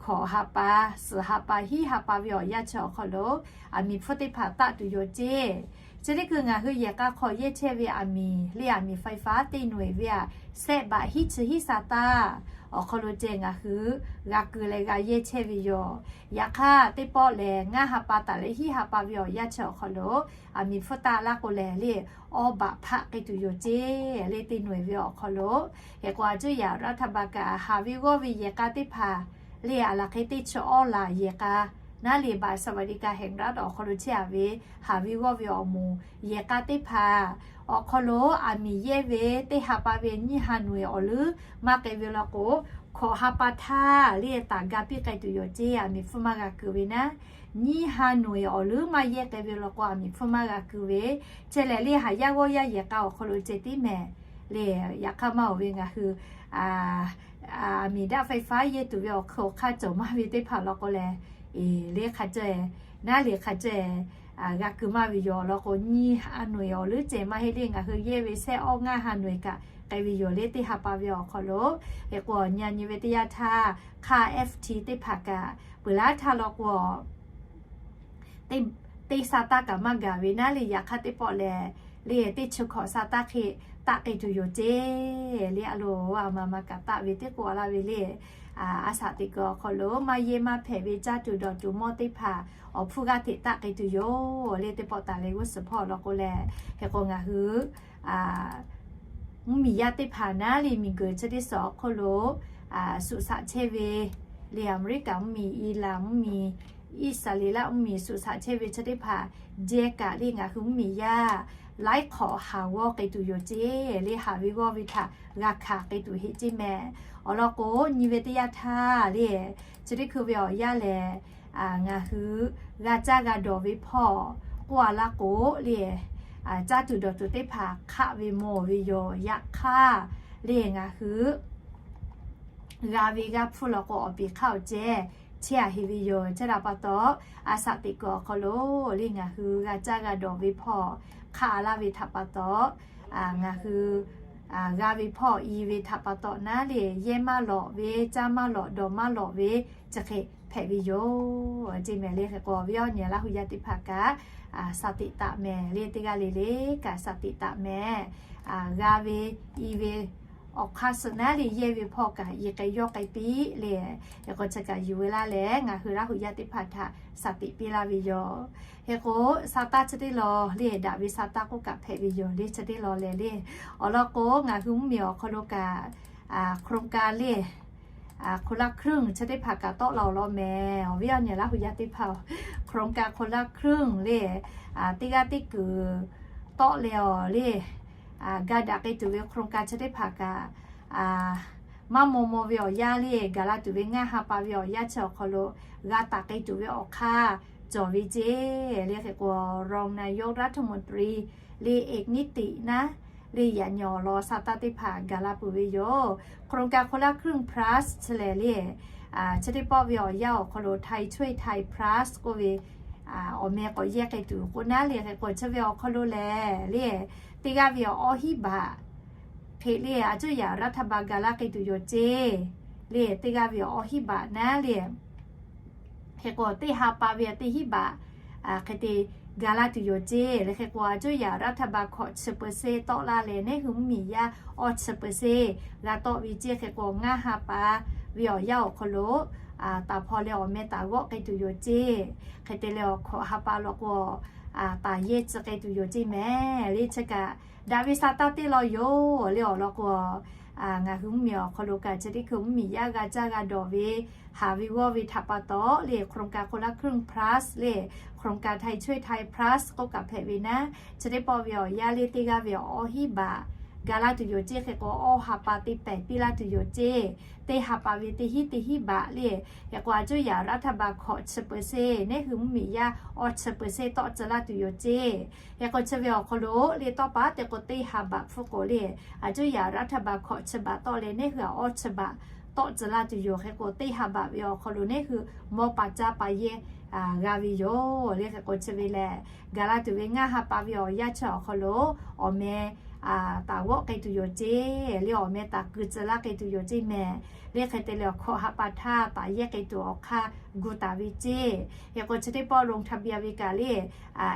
hkawꞈ ha pa, suhˍ ha pa, hiˉ ha pa ve awˬ yanˇ chi awˬ hk'aw lo aˬ miˍ hpfuhˇ teˇ hpaˍ taˆ tuˬ yoˬ ceˇ. Chi teˇ hkui ngaˬ hui yehˬ k'a hk'aw yehˇ chehˇ ve aˬ miˍ le, aˬ miˍ ไฟฟ้า te nawˬ-eˬ ve aꞈ, sehˆ baꞈ hiˉ chi hiˉ sha taˇ awˬ hk'aw lo ceh ngaˬ hui g'a keu leh g'a yehˇ chehˇ ve yoˬ. Yaꞈ hk'aˇ teˇ pawˆ lehˬ, ngaˇ ha pa taˍ leh hiˉ ha pa ve awˬ yanˇ chi awˬ hk'aw lo aˬ miˍ hpfuhˇ taˆ laˇ k'o lehˬ le, awˇ baꞈ hpaˆ k'e tuˬ yoˬ ceˇ le, te nawˬ-eˬ ve awˬ hk'aw lo. Hk'e k'o, a cuˇ yaꞈ รัฐบาล kaꞈ haˍ ve g'awˇ ve yehˬ k'a teˇ hpaˍ le, aˬ laˬ hk'e teˇ chi awˇ laˬ yehˬ k'a naˉ le, บัตรสวัสดิการแห่งรัฐ awˬ hk'aw lo chehˇ-a ve haˍ ve g'awˇ ve awˬ moˍ yehˬ k'a teˇ hpaˍ awˬ hk'aw lo aˬ miˍ yehˇ ve teˇ ha pa ve nyiˇ ha nawˬ-eˬ awˬ leuˉ maˇ k'ai ve law k'o, hkawꞈ ha pa htaˇ le taˍ ga piˇ k'ai tuˬ yoˬ ceˇ, aˬ miˍ hpfuhˇ maˇ g'a keu ve naˉ. Nyiˇ ha nawˬ-eˬ awˬ leuˉ maˇ yehˇ k'ai ve law k'o, aˬ miˍ hpfuhˇ maˇ g'a keu ve. Ceh lehˬ le, haˍ yaˇ g'awˇ yaˇ yehˬ k'a awˬ hk'aw lo ceh tiˉ mehˍ le. Yaꞈ hk'aˇ maˇ-oˬ ve ngaˬ hui aˬ miˍ daꞈ ไฟฟ้า yehˇ tuˬ ve awˬ hk'aw hk'aˇ cawˬ maˇ ve teˇ hpaˍ law k'o lehˬ, eˬ le hk'a caweh, naˉ le hk'a caweh g'a keu maˇ ve yoˬ. Law k'o, nyiˇ ha nawˬ-eˬ awˬ leuˉ ceh maˇ heˆ le, ngaˬ hui yehˇ ve sehˆ awˇ ngaˇ ha nawˬ-eˬ kaꞈ k'ai ve yoˬ le, teˇ ha pa ve awˬ hk'aw lo. Hk'e k'o, nyi nyi ve teˇ yanˇ htaˇ hk'aˇ FT teˇ hpaˍ kaꞈ peuˬ laˇ htaˇ law k'o, teˇ sha taˇ kaꞈ maˇ gaˬ ve naˉ le. Yaꞈ hk'aˇ teˇ pawˆ lehˬ le, teˇ chi hkawꞈ sha taˇ hk'e taˆ k'ai tuˬ yoˬ ceˇ le. A loˍ, a ma ma kaꞈ taˆ ve teˇ k'oˆ laˇ ve le. A shaꞈ teꞈ kuiˬ awˬ hk'aw lo maˇ yehˇ maˇ hpehꞈ ve caˇ tuˬ dawˬ tuˬ mawˇ teˇ hpaˍ awˬ hpfuhˇ g'aˇ hteꞈ taˆ k'ai tuˬ yoˬ le. Teˇ pawˆ taˍ leh g'uˇ suhˍ hpawˇ law k'o lehˬ, hk'e k'o ngaˬ hui mvuhˇmiˬ yaˇ teˇ hpaˍ naˉ le, miˬguiˬ chi teˇ suhˍ awˬ hk'oˆ lo suꞈ shaꞈ chehˇ ve le, Aˍmeˍriˆkaˍ mvuhˇmiˬ, Iˉlaˬ mvuhˇmiˬ, Iˉsaˍreˍlaˆ mvuhˇmiˬ suꞈ shaꞈ chehˇ ve chi teˇ hpaˍ jehˇ kaꞈ le, ngaˬ hui mvuhˇmiˬ yaˇ laiˉ hk'awꞈ haˍ g'awˇ k'ai tuˬ yoˬ ceˇ le. Haˍ ve g'awˇ ve htaꞈ g'a hkanˍ k'ai tuˬ heˆ ceˇ mehˍ. Awˬ lawn k'o, nyi ve teˇ yanˇ htaˇ le, chi teˇ hkui ve awˬ yanˇ lehˬ, ngaˬ hui g'a caˇ g'a dawˬ ve hpawˇ k'oˆ-a laˇ k'o le, caˇ tuˬ dawˬ tuˬ teˇ hpaˍ hk'aˆ ve mawˬ ve yoˬ. Yaꞈ hk'aˇ le, ngaˬ hui g'a ve g'a hpfuhˇ law k'o, awˬ piˍ hk'aˇ awˬ ceh chehˇ-a heˆ ve yoˬ. Chi htaꞈ pa taw, a shaꞈ teꞈ kuiˬ awˬ hk'aw lo le, ngaˬ hui g'a caˇ g'a dawˬ ve hpawˇ hk'aˆ-a laˇ ve htaꞈ pa taw, ngaˬ hui g'a ve hpawˇ i ve htaꞈ pa taw naˉ le, yehˇ maˇ lawꞈ ve, caˇ maˇ lawꞈ, dawˬ maˇ lawꞈ ve chi hk'e hpehꞈ ve yoˬ ceˇ mehˍ le. Hk'e k'o, awˬ viˉ awˬ nyi Laˇ hu yaˇ teˇ hpaˍ kaꞈ สติ taˆ mehˍ le, teˇ g'aˇ le le kaꞈ สติ taˆ mehˍ. G'a ve, i ve, awˬ hk'aˇ suh naˉ le yehˇ ve hpawˇ kaꞈ i k'ai yawˇ k'ai piˇ le. Hk'e k'o chi kaꞈ yuˬ ve laˇ leh ngaˬ hui Laˇ huˍ yaˇ teˇ hpaˍ htaꞈ shaˍ tiꞈ piˇ laˇ ve yoˬ. Hk'e k'o, sa taˇ chi teˇ law le daꞈ ve sa taˇ k'oˆ kaꞈ hpehꞈ ve yoˬ le. Chi teˇ law lehˬ le, awˬ lawn k'o ngaˬ hui mvuhˇmiˬ awˬ hk'aw lo kaꞈ โครงการ le คนละครึ่ง chi teˇ hpaˍ kaꞈ tawˆ la awˬ lawn mehˍ. Awˬ viˉ awˬ nyi Laˇ huˍ yaˇ teˇ hpaˍ-oˬ, โครงการคนละครึ่ง le teˇ g'aˇ teˇ kuiˬ tawˆ leh awˬ le ga daꞈ k'ai tuˬ ve โครงการ chi teˇ hpaˍ kaꞈ maˇ maw maw ve awˬ yanˇ le gaˬ la tuˬ ve ngaˇ ha pa ve awˬ yanˇ chi awˬ hk'aw lo g'a taˍ k'ai tuˬ ve awˬ hk'aˇ cawˬ ve ceˇ le. Hk'e k'o, รองนายกรัฐมนตรี le เอกนิติ naˉ le yaꞈ nyi awˬ lawn sa taˇ teˇ hpaˍ gaˬ la peuˬ ve yoˬ. โครงการคนละครึ่ง plus chi lehˬ le, chi teˇ pawˆ ve awˬ yanˇ awˬ hk'aw lo ไทยช่วยไทย plus k'oˆ ve awˬ meh k'awꞈ yehˇ k'ai tuˬ k'o naˉ le. Hk'e k'o chi ve awˬ hk'aw lo lehˬ le, teˇ g'aˇ ve awˬ awˇ hiˉ baꞈ hk'e le a cuˇ yaꞈ รัฐบาล gaˬ laˇ k'ai tuˬ yoˬ ceˇ le. Teˇ g'aˇ ve awˬ awˇ hiˉ baꞈ naˉ le, hk'e k'o teˇ ha pa ve teˇ hiˉ baꞈ hk'e te ga laˇ tuˬ yoˬ ceˇ le. Hk'e k'o a cuˇ yaꞈ รัฐบาล hkawꞈ chi เปอร์เซ็นต์ tawˆ laˇ leh neˇ hui mvuhˇmiˬ yaˇ awˇ chi เปอร์เซ็นต์ g'a tawˆ ve ceˇ. Hk'e k'o ngaˇ ha pa ve awˬ yanˇ awˬ hk'aw lo taˍ hpaw leh awˬ meh taˍ g'awˆ k'ai tuˬ yoˬ ceˇ. Hk'e te leh awˬ hkawꞈ ha pa law k'o taˍ yehˇ tcuh k'ai tuˬ yoˬ ceˇ mehˍ le. Chi kaꞈ daꞈ ve sa taˇ teˇ law yoˬ le. Awˬ lawn k'o ngaˬ hui mvuhˇmiˬ awˬ hk'aw lo kaꞈ chi teˇ hkui mvuhˇmiˬ yaˇ g'a caˇ g'a dawˬ ve haˍ ve g'awˇ ve htaꞈ pa taw le โครงการคนละครึ่ง plus le โครงการไทยช่วยไทย plus k'oˆ kaꞈ hpehꞈ ve naˉ, chi teˇ pawˆ ve awˬ yanˇ le teˇ g'aˇ ve awˬ awˇ hiˉ baꞈ ga laˇ tuˬ yoˬ ceˇ. Hk'e k'o awˇ ha pa te pehˍ piˇ laˇ tuˬ yoˬ ceˇ. Teˇ ha pa ve teˇ hiˉ teˇ hiˉ baꞈ le, hk'e k'o a cuˇ yaꞈ รัฐบาล hkawꞈ chi เปอร์เซ็นต์ neˇ hui mvuhˇmiˬ yaˇ awˇ chi เปอร์เซ็นต์ tawˆ tcuh laˇ tuˬ yoˬ ceˇ. Hk'e k'o chi ve awˬ hk'aw lo le tawˇ pa te k'o teˇ ha baꞈ hpfuhˆ k'o le, a cuˇ yaꞈ รัฐบาล hkawꞈ chi baꞈ tawˆ leh neˇ hui a awˇ chi baꞈ tawˆ tcuh laˇ tuˬ yoˬ. Hk'e k'o teˇ ha baꞈ ve awˬ hk'aw lo neˇ hui mawˇ pa caˇ pa yehˇ g'a ve yoˬ le. Hk'e k'o chi ve lehˬ, gaˬ la tuˬ ve ngaˇ ha pa ve awˬ yanˇ chi awˬ hk'aw lo awˬ meh taˍ g'awˆ k'ai tuˬ yoˬ ceˇ le, awˬ meh taˍ keu tcuh laˇ k'ai tuˬ yoˬ ceˇ mehˍ le. Hk'e te leh awˬ hkawꞈ ha pa htaˇ taˍ yehˇ k'ai tuˬ awˬ hk'aˇ gu taˍ ve ceˇ. Hk'e k'o chi teˇ pawˆ ลงทะเบียน ve kaꞈ le,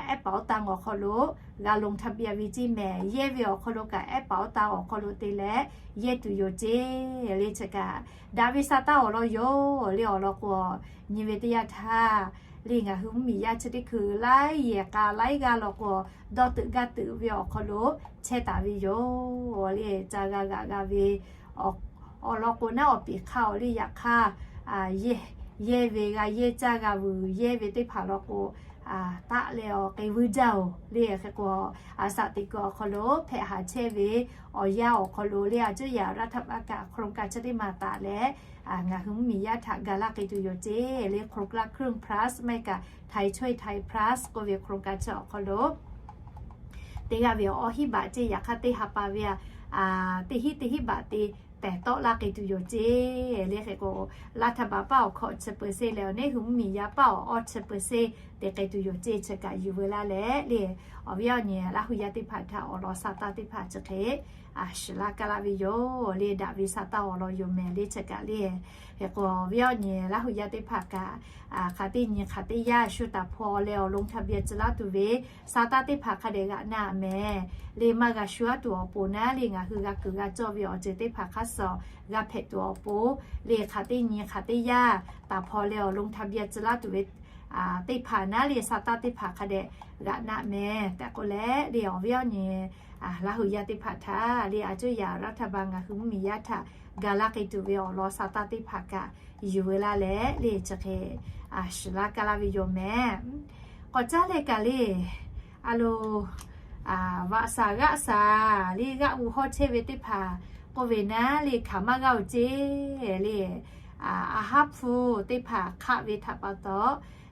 แอปเป๋าตัง awˬ hk'aw lo g'a ลงทะเบียน ve ceˇ mehˍ. Yehˇ ve awˬ hk'aw lo kaꞈ แอปเป๋าตัง awˬ hk'aw lo te leh yehˇ tuˬ yoˬ ceˇ le. Chi kaꞈ daꞈ ve sa taˇ awˬ lawn yoˬ le. Awˬ lawn k'o nyi ve teˇ yanˇ htaˇ le ngaˬ hui mvuhˇmiˬ yaˇ chi teˇ hkui laiˉ yehˬ k'a laiˉ g'aˇ law k'o dawˇ teuꞈ gaˇ teuꞈ ve awˬ hk'aw lo chehˇ taˍ ve yoˬ le. Ca g'a g'aꞈ g'a ve awˬ lawn k'o naˉ awˬ piˍ hk'aˇ awˬ le yaꞈ hk'aˇ yehˇ ve g'a yehˇ caˇ g'a vuiˬ yehˇ ve teˇ hpaˍ law k'o taˆ leh awˬ k'ai vuiˇ jaˇ-oˬ le. Hk'e k'o a shaꞈ teꞈ kuiˬ awˬ hk'aw lo hpehꞈ haˍ chehˇ ve awˬ yanˇ awˬ hk'aw lo le a cuˇ yaꞈ รัฐบาล kaꞈ โครงการ chi teˇ maˬ taˍ leh ngaˬ hui mvuhˇmiˬ yaˇ htaꞈ gaˬ laˇ k'ai tuˬ yoˬ ceˇ le. คนละครึ่ง plus maˇ heˆ kaꞈ ไทยช่วยไทย plus k'oˆ ve โครงการ chi awˬ hk'aw lo teˇ g'aˇ ve awˇ hiˉ baꞈ ceˇ. Yaꞈ hk'aˇ teˇ ha pa ve teˇ hiˉ teˇ hiˉ baꞈ te pehˍ tawˆ laˇ k'ai tuˬ yoˬ ceˇ le. Hk'e k'o รัฐบาล paˇ awˬ hkawꞈ chi เปอร์เซ็นต์ leh awˬ neˇ hui mvuhˇmiˬ yaˇ paˇ awˬ awˇ chi เปอร์เซ็นต์ te k'ai tuˬ yoˬ ceˇ. Chi kaꞈ yuˬ veu laˇ leh le awˬ viˉ awˬ nyi Laˇ huˍ yaˇ teˇ hpaˍ htaꞈ awˬ lawn sa taˇ teˇ hpaˍ chi hk'e shiˍ laˇ kaˇ laˇ ve yoˬ le. Daꞈ ve sa taˇ awˬ lawn yoˬ mehˍ le. Chi kaꞈ le hk'e k'o awˬ viˉ awˬ nyi Laˇ huˍ yaˇ teˇ hpaˍ kaꞈ hk'aˬ teˇ nyi hk'aˬ teˇ yanˇ shu taˍ hpaw leh awˬ ลงทะเบียน tcuh laˇ tuˬ ve sa taˇ teˇ hpaˍ hk'a dehꞈ g'aꞈ na mehˍ le. Maˇ g'a shu aˉ tuˬ awˬ pon naˉ le ngaˬ hui g'a kuiˬ g'a cawˇ ve awˬ ceuˬ teˇ hpaˍ hk'aˇ suh g'a hpehꞈ tuˬ awˬ pon le hk'aˬ teˇ nyi hk'aˬ teˇ yanˇ taˍ hpaw leh awˬ ลงทะเบียน tcuh laˇ tuˬ ve teˇ hpaˍ naˉ le sa taˇ teˇ hpaˍ hk'a dehꞈ g'aꞈ na mehˍ tehꞈ k'oˆ leh le awˬ viˉ awˬ nyi Laˇ huˍ yaˇ teˇ hpaˍ htaꞈ le a cuˇ yaꞈ รัฐบาล ngaˬ hui mvuhˇmiˬ yaˇ htaꞈ gaˬ laˇ k'ai tuˬ ve awˬ lawn sa taˇ teˇ hpaˍ kaꞈ yuˬ veu laˇ leh le chi hk'e shiˍ laˇ kaˇ laˇ ve yoˬ mehˍ. K'awꞈ caˉ leh kaꞈ le a lo vaꞈ shaˍ g'aˆ shaˍ le g'aˆ g'u hawˇ chehˇ ve teˇ hpaˍ k'oˆ ve naˉ le hkanˍ maˇ g'aˇ-oˬ ceˇ le. A haˉ hpu teˇ hpaˍ hk'aˆ ve htaꞈ pa taw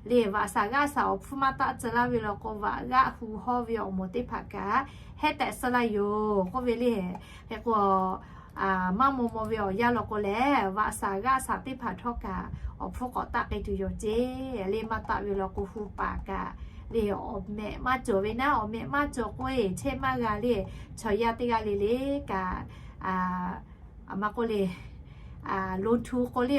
le vaꞈ shaˍ g'aˆ shaˍ awˬ hpfuhˇ maˇ taˆ tcuh laˇ ve law k'o vaꞈ g'aˆ hu hawˇ ve awˬ moˍ teˇ hpaˍ kaꞈ hehˉ tehꞈ suh laˇ yoˬ k'oˆ ve le. Hk'e k'o maˇ maw maw ve awˬ yanˇ law k'o lehˬ vaꞈ shaˍ g'aˆ shaˍ teˇ hpaˍ htawˇ kaꞈ awˬ hpfuhˇ k'awꞈ taˆ k'ai tuˬ yoˬ ceˇ le. Maˇ taˆ ve law k'o hu paˍ kaꞈ le awˬ mehꞈ maˇ cawˬ ve naˉ awˬ mehꞈ maˇ cawˬ k'oˆ-e chehˇ maˇ g'a le. Chaw yaˇ teˇ g'aˇ le le kaꞈ maˇ k'oˆ le ลงทุน k'oˆ le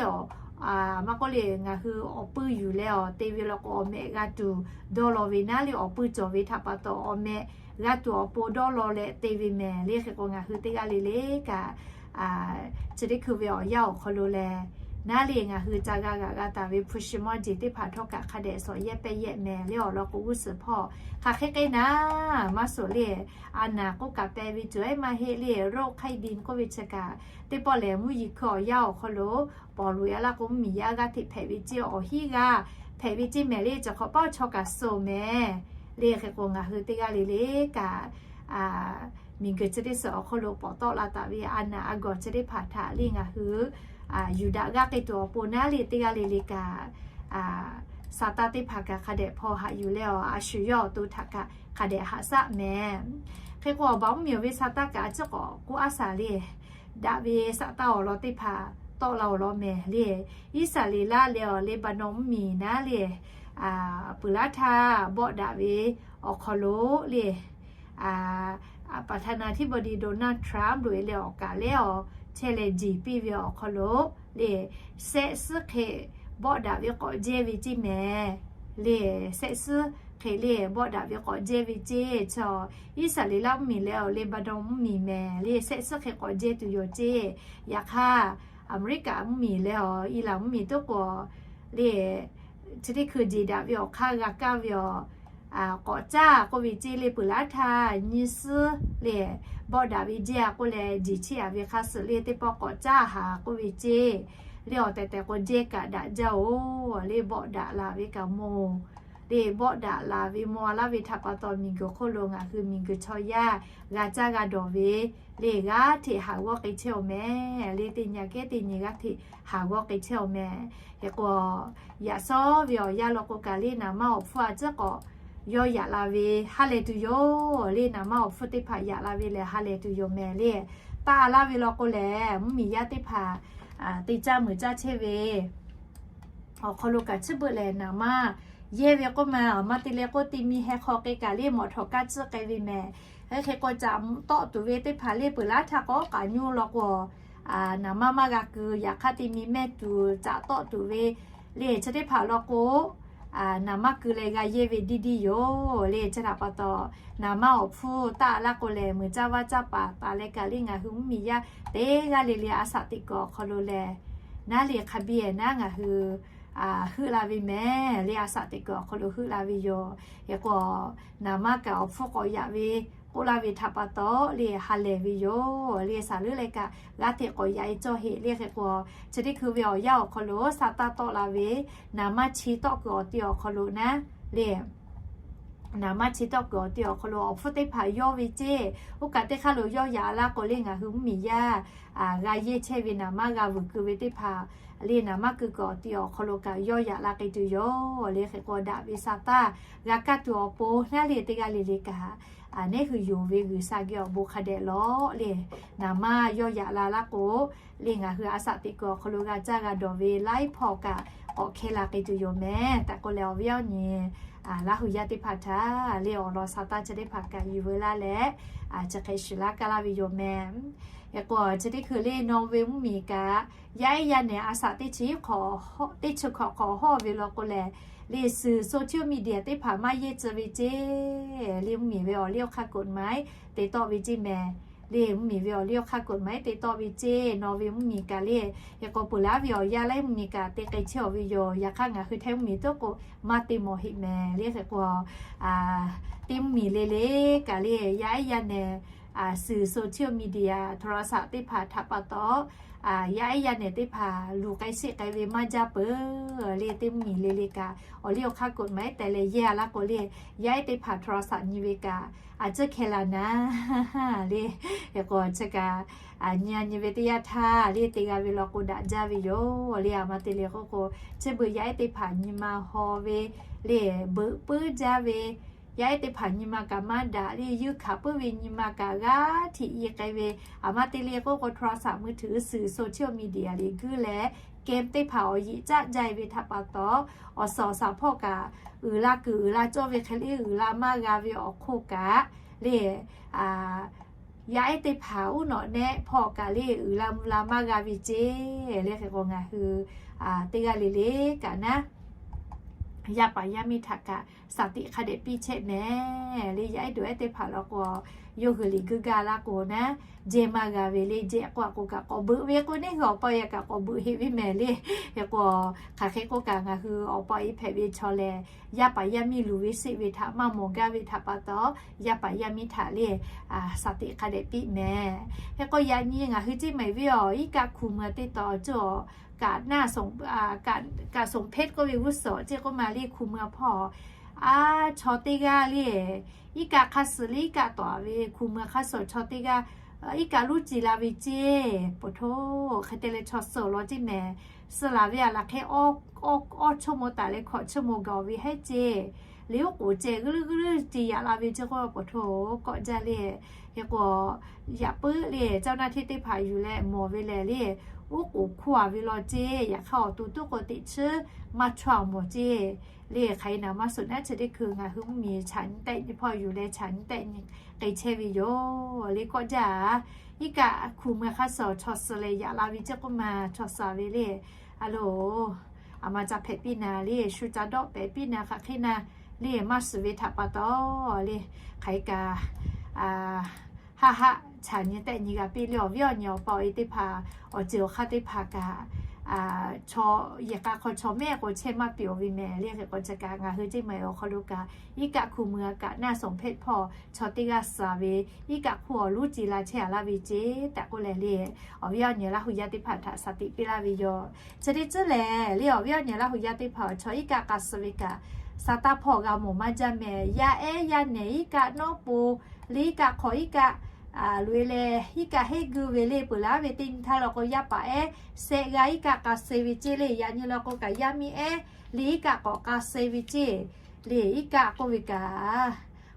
a maˇ k'oˆ le ngaˬ hui awˬ puiˇ yuˬ leh awˬ te ve law k'o awˬ mehꞈ g'a tuˬ dawˇ law ve naˉ le awˬ puiˇ cawˬ ve htaꞈ pa taw awˬ mehꞈ g'a tuˬ awˬ pon dawˇ law leh te ve mehˍ le. Hk'e k'o ngaˬ hui teˇ g'aˇ le le kaꞈ chi teˇ hkui ve awˬ yanˇ awˬ hk'aw lo lehˬ, naˉ leh ngaˬ hui ca g'a g'aꞈ g'a taˍ ve hpu shi mawˇ jeˬ teˇ hpaˍ htawˇ kaꞈ hk'a dehꞈ sawꞈ yehˇ pehˇ yehˇ mehˍ le awˬ lawn k'o g'uˇ suhˍ hpawˇ hk'aˬ hk'e k'e naˉ maˇ sawꞈ le. A naˍ k'oˆ kaꞈ peh ve tuˬ ehˉ maˇ heˆ le. Roˆ hk'aiˇ diˇ k'oˆ ve chi kaꞈ teˇ pawˆ lehˬ, mvuhˇ yeˬ hkui awˬ yanˇ awˬ hk'aw lo pawnˬ loꞈ e laˇ k'o, mvuhˇmiˬ yaˇ g'aˇ hteꞈ hpehꞈ ve ceˇ, awˬ hinˉ g'aˇ hpehꞈ ve ceˇ mehˍ le. Cawˬ hk'awꞈ paˉ chaw kaꞈ suh mehˍ le. Hk'e k'o, ngaˬ hui teˇ g'aˇ le le kaꞈ miˬguiˬ chi teˇ suhˍ awˬ hk'aw lo pawˍ tawˆ la taˍ ve a naˍ a gawˬ chi teˇ hpaˍ htaꞈ le ngaˬ hui yuˬ daꞈ g'aˇ k'ai tuˬ awˬ pon naˉ le teˇ g'aˇ le le kaꞈ, Saˍtanˍ teˇ hpaˍ kaꞈ hk'a dehꞈ hpaw haꞈ yuˬ leh awˬ a shu yawˇ awˬ to htaꞈ kaꞈ hk'a dehꞈ haꞈ shaˆ mehˍ. Hk'e k'o, awˬ baˬ mvuhˇmiˬ ve Saˍtanˍ kaꞈ a ciˉ k'awꞈ k'oˆ aˉ shaˍ le. Daꞈ ve Saˍtanˍ awˬ lawn teˇ hpaˍ tawˆ la awˬ lawn mehˍ le. Iˉsaˍreˍlaˆ leh awˬ Leˍbaˍnawˇ mvuhˇmiˬ naˉ le, peuˬ laˉ htaˇ bawˆ daꞈ ve awˬ hk'aw lo le, ประธานาธิบดี Donald Trump loꞈ e leh awˬ kaˍ leh awˬ chehˇ leh jeˬ piˇ ve awˬ hk'aw lo le, sehˆ suhˉ hk'e bawˆ daꞈ ve k'awꞈ jehˇ ve ceˇ mehˍ le. Sehˆ suhˉ hk'e le bawˆ daꞈ ve k'awꞈ jehˇ ve ceˇ. Chaw Iˉsaˍreˍlaˆ mvuhˇmiˬ leh awˬ Leˍbaˍnawˇ mvuhˇmiˬ mehˍ le, sehˆ suhˉ hk'e k'awꞈ jehˇ tuˬ yoˬ ceˇ. Yaꞈ hk'aˇ, Aˍmeˍriˆkaꞈ mvuhˇmiˬ leh awˬ Iˉlaˍ mvuhˇmiˬ toˉ k'o le, chi teˇ hkui jeˬ daꞈ ve awˬ hk'aˇ g'a kaˇ ve awˬ k'awꞈ caˇ k'oˆ ve ceˇ le. Peuˬ laˉ htaˇ nyiˇ suhˉ le bawˆ daꞈ ve jehˇ a k'oˆ leh, jeˬ chiˇ aꞈ ve hk'a suhˍ le teˇ pawˆ k'awꞈ caˇ haˍ k'oˆ ve ceˇ. Le awˬ tehˬ tehˬ k'o jehˇ kaꞈ daꞈ jaˇ oˬ le, bawˆ daꞈ la ve kaꞈ mawˬ le, bawˆ daꞈ la ve mawˬ a laˇ ve htaꞈ pa taw miˬguiˬ hk'oˆ lo ngaˬ hui miˬguiˬ chaw yaˇ g'a caˇ g'a dawˬ ve le g'aˇ hteꞈ haˍ g'awˇ k'ai chehˇ awˬ mehˍ le. Teˇ nyi kehˉ teˇ nyi g'aˇ hteꞈ haˍ g'awˇ k'ai chehˇ awˬ mehˍ. Hk'e k'o, yaꞈ shawˉ ve awˬ yanˇ law k'o kaꞈ le naˍ manˇ awˬ hpfuhˇ a ciˉ k'awꞈ yawˇ yaꞈ la ve ha lehˬ tuˬ yoˬ le. Naˍ manˇ awˬ hpfuhˇ teˇ hpaˍ yaꞈ la ve lehˬ ha lehˬ tuˬ yoˬ mehˍ le. Taˇ a laˇ ve law k'o lehˬ, mvuhˇmiˬ yaˇ teˇ hpaˍ te caˇ meuˍ caˇ chehˇ ve awˬ hk'aw lo kaꞈ chi beuꞈ lehˬ naˍ manˇ yehˇ ve k'oˆ ma, aˬ ma te leh k'oˆ te mi heh hk'aw k'e kaꞈ le mawꞈ htawꞈ kaˇ tcuhˉ k'ai ve mehˍ. Hk'e k'o, caꞈ tawˆ tuˬ ve teˇ hpaˍ le peuˬ laˉ htaˇ k'awꞈ k'aꞈ nyoˇ law k'o, naˍ manˇ maˇ g'a keu. Yaꞈ hk'aˇ te mi mehˇ tuˬ caꞈ tawˆ tuˬ ve le chi teˇ hpaˍ law k'o, naˍ manˇ keu leh g'a yehˇ ve diˇ diˇ yoˬ le. Chi htaꞈ pa taw, naˍ manˇ awˬ hpfuhˇ taˇ a laˇ k'o lehˬ, meuˍ caˇ vaˇ caˇ paˍ taˍ leh kaꞈ le ngaˬ hui mvuhˇmiˬ yaˇ teˇ g'aˇ le le a shaꞈ teꞈ kuiˬ awˬ hk'aw lo lehˬ, naˉ le hk'a biˇ naˉ ngaˬ hui heuˆ la ve mehˍ le. A shaꞈ teꞈ kuiˬ awˬ hk'aw lo heuˆ la ve yoˬ. Hk'e k'o, naˍ manˇ kaꞈ awˬ hpfuhˇ k'awꞈ yaꞈ ve k'oˆ laˇ ve htaꞈ pa taw le ha lehˬ ve yoˬ le. Saˍ leuˉ leh kaꞈ g'aˇ hteꞈ k'awꞈ yaꞈ e cawˇ heˆ le. Hk'e k'o, chi teˇ hkui ve awˬ yanˇ awˬ hk'aw lo Saˍtanˍ tawˆ la ve naˍ manˇ chi tawˆ kuiˬ awˬ ti awˬ hk'aw lo naˉ le naˍ manˇ chi tawˆ kuiˬ awˬ ti awˬ hk'aw lo awˬ hpfuhˇ teˇ hpaˍ yawˇ ve ceˇ. Oˇ kaꞈ teˇ hk'aˇ lo yawˇ yaꞈ laˇ k'o le ngaˬ hui mvuhˇmiˬ yaˇ g'a yehˇ chehˇ ve naˍ manˇ g'a vuiˬ keu ve teˇ hpaˍ le naˍ manˇ keu kuiˬ awˬ ti awˬ hk'aw lo kaꞈ yawˇ yaꞈ la k'ai tuˬ yoˬ le. Hk'e k'o, daꞈ ve Saˍtanˍ g'a kaˇ tuˬ awˬ pon naˉ le teˇ g'aˇ le le kaꞈ neˉ hui yonˍ ve G'uiˬsha geh awˬ bon hk'a dehꞈ lawˬ le. Naˍ manˇ yawˇ yaꞈ la laˇ k'o le ngaˬ hui a shaꞈ teꞈ kuiˬ awˬ hk'aw lo g'a caˇ g'a dawˬ ve laiˉ hpawˇ kaꞈ k'awꞈ hkeh la k'ai tuˬ yoˬ mehˍ. Taꞈ k'o lehˬ, awˬ viˉ awˬ nyi Laˇ hu yaˇ teˇ hpaˍ htaꞈ le awˬ lawn Saˍtanˍ chi teˇ hpaˍ kaꞈ yuˬ veu laˇ leh, chi hk'e shuˍ laˇ kaˇ laˇ ve yoˬ mehˍ. Hk'e k'o, chi teˇ hkui le nawˬ ve mvuhˇmiˬ kaꞈ yaˇ ehˉ yaˇ nehˬ a shaꞈ teˇ chi teˇ chi hkawꞈ hk'awꞈ hawˇ ve law k'o lehˬ, le suhˍ social media teˇ hpaˍ maˇ yehˇ tcuh ve ceˇ. Le mvuhˇmiˬ ve awˬ liˇ awˬ hk'aˇ กฎหมาย te tawˆ ve ceˇ mehˍ. Le mvuhˇmiˬ ve awˬ liˇ awˬ hk'aˇ กฎหมาย te tawˆ ve ceˇ. Nawˬ ve mvuhˇmiˬ kaꞈ le, hk'e k'o peuˬ laˉ ve awˬ yanˇ laiˉ mvuhˇmiˬ kaꞈ te k'ai chehˇ awˬ ve yoˬ. Yaꞈ hk'aˇ ngaˬ hui htaiˇ mvuhˇmiˬ toˉ k'o maˇ te mawˬ heˆ mehˍ le. Hk'e k'o, teˇ mvuhˇmiˬ le le kaꞈ le yaˇ ehˉ yaˇ nehˬ suhˍ social media โทรศัพท์ teˇ hpaˍ htaꞈ pa taw, yaˇ ehˉ yaˇ nehˬ teˇ hpaˍ luˬ k'ai sheˆ k'ai ve maˇ jaˇ peuˬ le. Teˇ mvuhˇmiˬ le le kaꞈ awˬ liˇ awˬ hk'aˇ กฎหมาย teh leh yehˇ a laˇ k'o le, yaˇ ehˉ teˇ hpaˍ โทรศัพท์ nyi ve kaꞈ a ciˉ hkeh la naˉ le. Hk'e k'o chi kaꞈ nyi a nyi ve teˇ yanˇ htaˇ le te g'a ve law k'o daꞈ jaˇ ve yoˬ le. A ma te le k'oˆ k'o, chi beuꞈ yaˇ ehˉ teˇ hpaˍ nyi ma haw ve le, beuꞈ puiˉ jaˇ ve yaˇ ehˉ teˇ hpaˍ nyi ma kaꞈ maˇ daꞈ le, yuˇ hkanˍ puiˉ ve nyi ma kaꞈ g'aˇ hteꞈ i k'ai ve. A ma te le k'oˆ k'o โทรศัพท์มือถือ suhˍ social media liꞈ guiˇ leh เกม teˇ hpaˍ awˬ yeꞈ caˆ jaˇ e ve htaꞈ pa taw, awˬ suhˍ awˬ shaˍ hpawˇ kaꞈ uiˍ la kuiˬ uiˍ la cawˇ ve hk'e le uiˍ la maˇ g'a ve awˬ hk'oˆ kaꞈ le, yaˇ ehˉ teˇ hpaˍ uˉ nawꞈ nehˆ hpawˇ kaꞈ le uiˍ la mvuh la maˇ g'a ve ceˇ le. Hk'e k'o ngaˬ hui teˇ g'aˇ le le kaꞈ naˉ yaˇ paˍ yaˇ miˇ htaꞈ kaꞈ สติ hk'a dehꞈ piˇ chehˇ mehˍ le. Yaˇ ehˉ dawˬ ehˉ teˇ hpaˍ law k'o, yawˇ hui liꞈ guiˇ gaˇ laˇ k'o naˉ, jehˇ maˇ g'a ve le. Jehˇ k'oˆ a k'o kaꞈ k'awꞈ beuꞈ ve k'o, neˇ hui awˬ pa awˬ e kaꞈ k'awꞈ beuꞈ heˆ ve mehˍ le. Hk'e k'o, hk'aˬ hk'e k'oˆ kaꞈ ngaˬ hui awˬ pa awˬ e hpehꞈ ve chaw lehˬ, yaˇ paˍ yaˇ miˇ luˬ ve sheˆ ve htaꞈ maˇ mawˬ gaˇ ve htaꞈ pa taw, yaˇ paˍ yaˇ miˇ htaꞈ le สติ hk'a dehꞈ piˇ mehˍ. Hk'e k'o, yaꞈ nyi ngaˬ hui ceˇ mehˍ ve awˬ iˉ kaˆ hku mui teˇ taw cawˬ, kaꞈ naˆ kaꞈ สมเพช k'oˆ ve g'uˇ suhˍ ceˇ k'oˆ ma le, hku mui hpawˇ a chaw teˇ g'aˇ le, iˉ kaˆ hk'aˇ suh le iˉ kaˆ tawˍ ve hku mui hk'aˇ suh chaw teˇ g'aˇ iˉ kaˆ luˉ ci la ve ceˇ. Poˬ hto, hk'e te leh chaw suh law ceˇ mehˍ. Suh laˬ ve a laˬ hk'e awˇ ชั่วโมง taˍ leh hkawꞈ ชั่วโมง gaˬ ve hehˉ ceˇ. Le uˉ k'oˍ ceh g'uˇ leuˉ g'uˇ leuˉ ce yaꞈ la ve ceˇ k'oˆ ma poˬ hto, kawˆ jaˇ le. Hk'e k'o, yaꞈ puiˉ le เจ้าหน้าที่ teˇ hpaˍ yuˬ leh mawˬ ve lehˬ le, uˉ k'oˍ hkuˇ a ve law ceˇ. Yaꞈ hk'aˇ awˬ to tuˉ k'o teꞈ chiˉ maˇ chawˇ a mawˬ ceˇ. Le hk'aˬ hk'e naˍ maˇ suhˍ naˉ chi teˇ hkui ngaˬ hui mvuhˇmiˬ chaꞈ nyi tehˆ nyi hpawˇ yuˬ leh chaꞈ nyi tehˆ nyi k'ai chehˇ ve yoˬ le. Kawˆ jaˇ, iˉ kaˆ hku mui hk'aˇ suh chaw suh leh yaꞈ la ve ceˇ k'oˆ ma chaw suh ve le. A loˬ, a ma ca hpehꞈ piˇ naˍ le, shu ca dawˆ pehˍ piˇ naˍ hk'aˬ hk'e naˍ le, maˇ shiˍ ve htaꞈ pa taw le, hk'aˬ hk'e kaꞈ haˆ haˆ chaꞈ nyi tehˆ nyi g'a piˇ le. Awˬ viˉ awˬ nyi awˬ pa awˬ e teˇ hpaˍ, awˬ ceuˬ awˬ hk'aˇ teˇ hpaˍ kaꞈ, chaw yehˬ k'a hk'aw chaw mehˆ k'o chehˇ maˇ piˇ awˬ ve mehˍ le. Hk'e k'o chi kaꞈ ngaˬ hui ceˇ mehˍ awˬ hk'aw lo kaꞈ iˉ kaˆ hku mui a kaꞈ naˆ สมเพช hpawˇ chaw teˇ g'aˇ suh ve iˉ kaˆ hk'oˆ awˬ luˉ ci la chehˇ a laˇ ve ceˇ tehꞈ k'oˆ leh le, awˬ viˉ awˬ nyi Laˇ hu yaˇ teˇ hpaˍ htaꞈ สติ piˇ laˇ ve yoˬ. Chi teˇ tcuhˉ lehˬ le, awˬ viˉ awˬ nyi Laˇ hu yaˇ teˇ hpaˍ chaw iˉ kaˆ k'a suh ve kaꞈ, sa taˇ hpawˇ g'a mawˬ maˇ jaˇ mehˍ. Yaˇ ehˉ yaˇ nehˬ iˉ kaˆ nawˉ po le, iˉ kaˆ hk'awꞈ iˉ kaˆ loꞈ e leh iˉ kaˆ heˆ geu ve le. Peuˬ laˇ ve teˇ nyi htaˇ law k'o yaˇ paˍ ehˉ sehˆ g'aˇ iˉ kaˆ k'a suh ve ceˇ le. Yaꞈ nyi law k'o kaꞈ yaˇ miˇ ehˉ le iˉ kaˆ k'awꞈ k'a suh ve ceˇ le. Iˉ kaˆ k'oˆ ve kaꞈ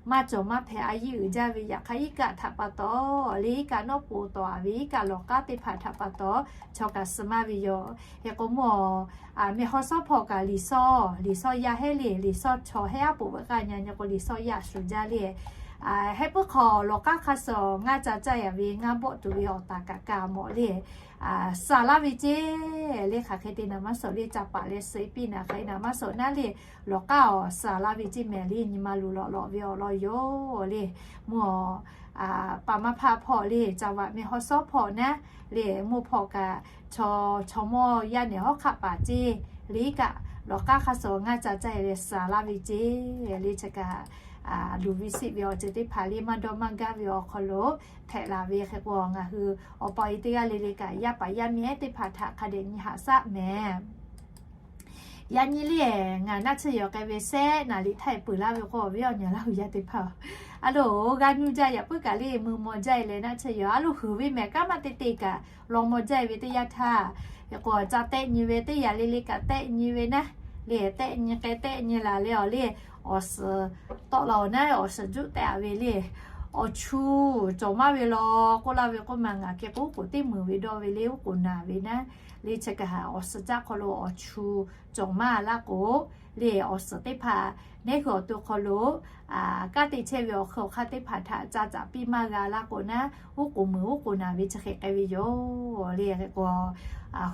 maˇ cawˬ maˇ hpehꞈ a yiˇ uiˍ jaˇ ve. Yaꞈ hk'aˇ iˉ kaˆ htaꞈ pa taw le, iˉ kaˆ nawˉ po tawˍ a ve iˉ kaˆ lawˬ k'aˉ teˇ hpaˍ htaꞈ pa taw chaw kaꞈ suh maˇ ve yoˬ. Hk'e k'o mvuhˇ meh hawˉ sawˉ hpawˇ kaꞈ liꞈ sawˉ, liꞈ sawˉ yaˇ hehˉ le, liꞈ sawˉ chaw hehˉ aˉ poꞈ veuꞈ k'aˇ nyi nyi k'o liꞈ sawˉ yaˇ shuˍ jaˇ le. Hehˉ puiˉ hk'aw lawˬ k'aˉ hk'a suh ngaˇ ca caˇ yaꞈ ve ngaˇ bawˆ tuˬ ve awˬ taˍ kaꞈ ka mawˬ le, suh laˇ ve ceˇ le. Hk'aˬ hk'e te naˍ maˇ suhˍ le, ca paˍ leh suh piˇ naˍ hk'aˬ hk'e naˍ maˇ suhˍ naˉ le, lawˬ k'aˉ awˬ suh laˇ ve ceˇ mehˍ le. Nyi ma luˬ lawꞈ lawꞈ ve awˬ lawn yoˬ le. Mvuhˇ pa maˇ hpaˇ hpawˇ le, ca vaꞈ meh hawˉ sawˉ hpawˇ naˉ le, mvuhˇ hpawˇ kaꞈ chaw, chaw mawˇ yaˇ nehˬ hawˉ hk'aˆ paˍ ceˇ le. Iˉ kaˆ lawˬ k'aˉ hk'a suh ngaˇ ca caˇ leh suh laˇ ve ceˇ le. Chi kaꞈ luˬ ve siˆ ve awˬ ceuˬ teˇ hpaˍ le maˇ dawˇ maˇ gaˇ ve awˬ hk'aw lo hpehꞈ la ve. Hk'e k'o ngaˬ hui awˬ pa awˬ e teˇ g'aˇ le le kaꞈ yaˇ paˍ yaˇ miˇ ehˉ teˇ hpaˍ htaꞈ hk'a dehꞈ nyi haꞈ shaˆ mehˍ. Yaꞈ nyi le, ngaˬ naˆ tsuhˇ yaw k'ai ve sehˆ naˍ liꞈ htaˇ peuˬ laˇ ve k'o, awˬ viˉ awˬ nyi Laˇ hu yaˇ teˇ hpaˍ, a loˬ, g'a nuˇ jaˇ yaꞈ puiˉ kaꞈ le, mui maw jaˇ leh naˆ tsuhˇ yaw a loˬ huiˍ ve mehˍ. Kanˉ maˇ te te kaꞈ law maw jaˇ ve teˇ yanˇ htaˇ, hk'e k'o ca tehˆ nyi ve teˇ yanˇ le le kaꞈ tehˆ nyi ve naˉ le, tehˆ nyi k'ai tehˆ nyi laˬ le awˬ le, awˬ suhˍ tawˆ la awˬ naˉ awˬ suhˍ juˆ tehˆ a ve le, awˬ chu cawˬ maˇ ve law k'oˆ laˇ ve k'oˆ ma, ngaˬ keh k'o uˉ k'oˍ teˇ meunˍ ve dawˇ ve le, uˉ k'oˍ naˍ ve naˉ le. Chi kaꞈ awˬ suhˍ caˆ hk'aw lo awˬ chu cawˬ maˇ laˇ k'o le, awˬ suhˍ teˇ hpaˍ neˉ hui awˬ to hk'aw lo kanˉ te chehˇ ve awˬ hk'aw hk'aˇ teˇ hpaˍ htaꞈ ca caꞈ piˇ maˇ g'a laˇ k'o naˉ, uˉ k'oˍ meunˍ uˉ k'oˍ naˍ ve chi hk'e k'ai ve yoˬ le. Hk'e k'o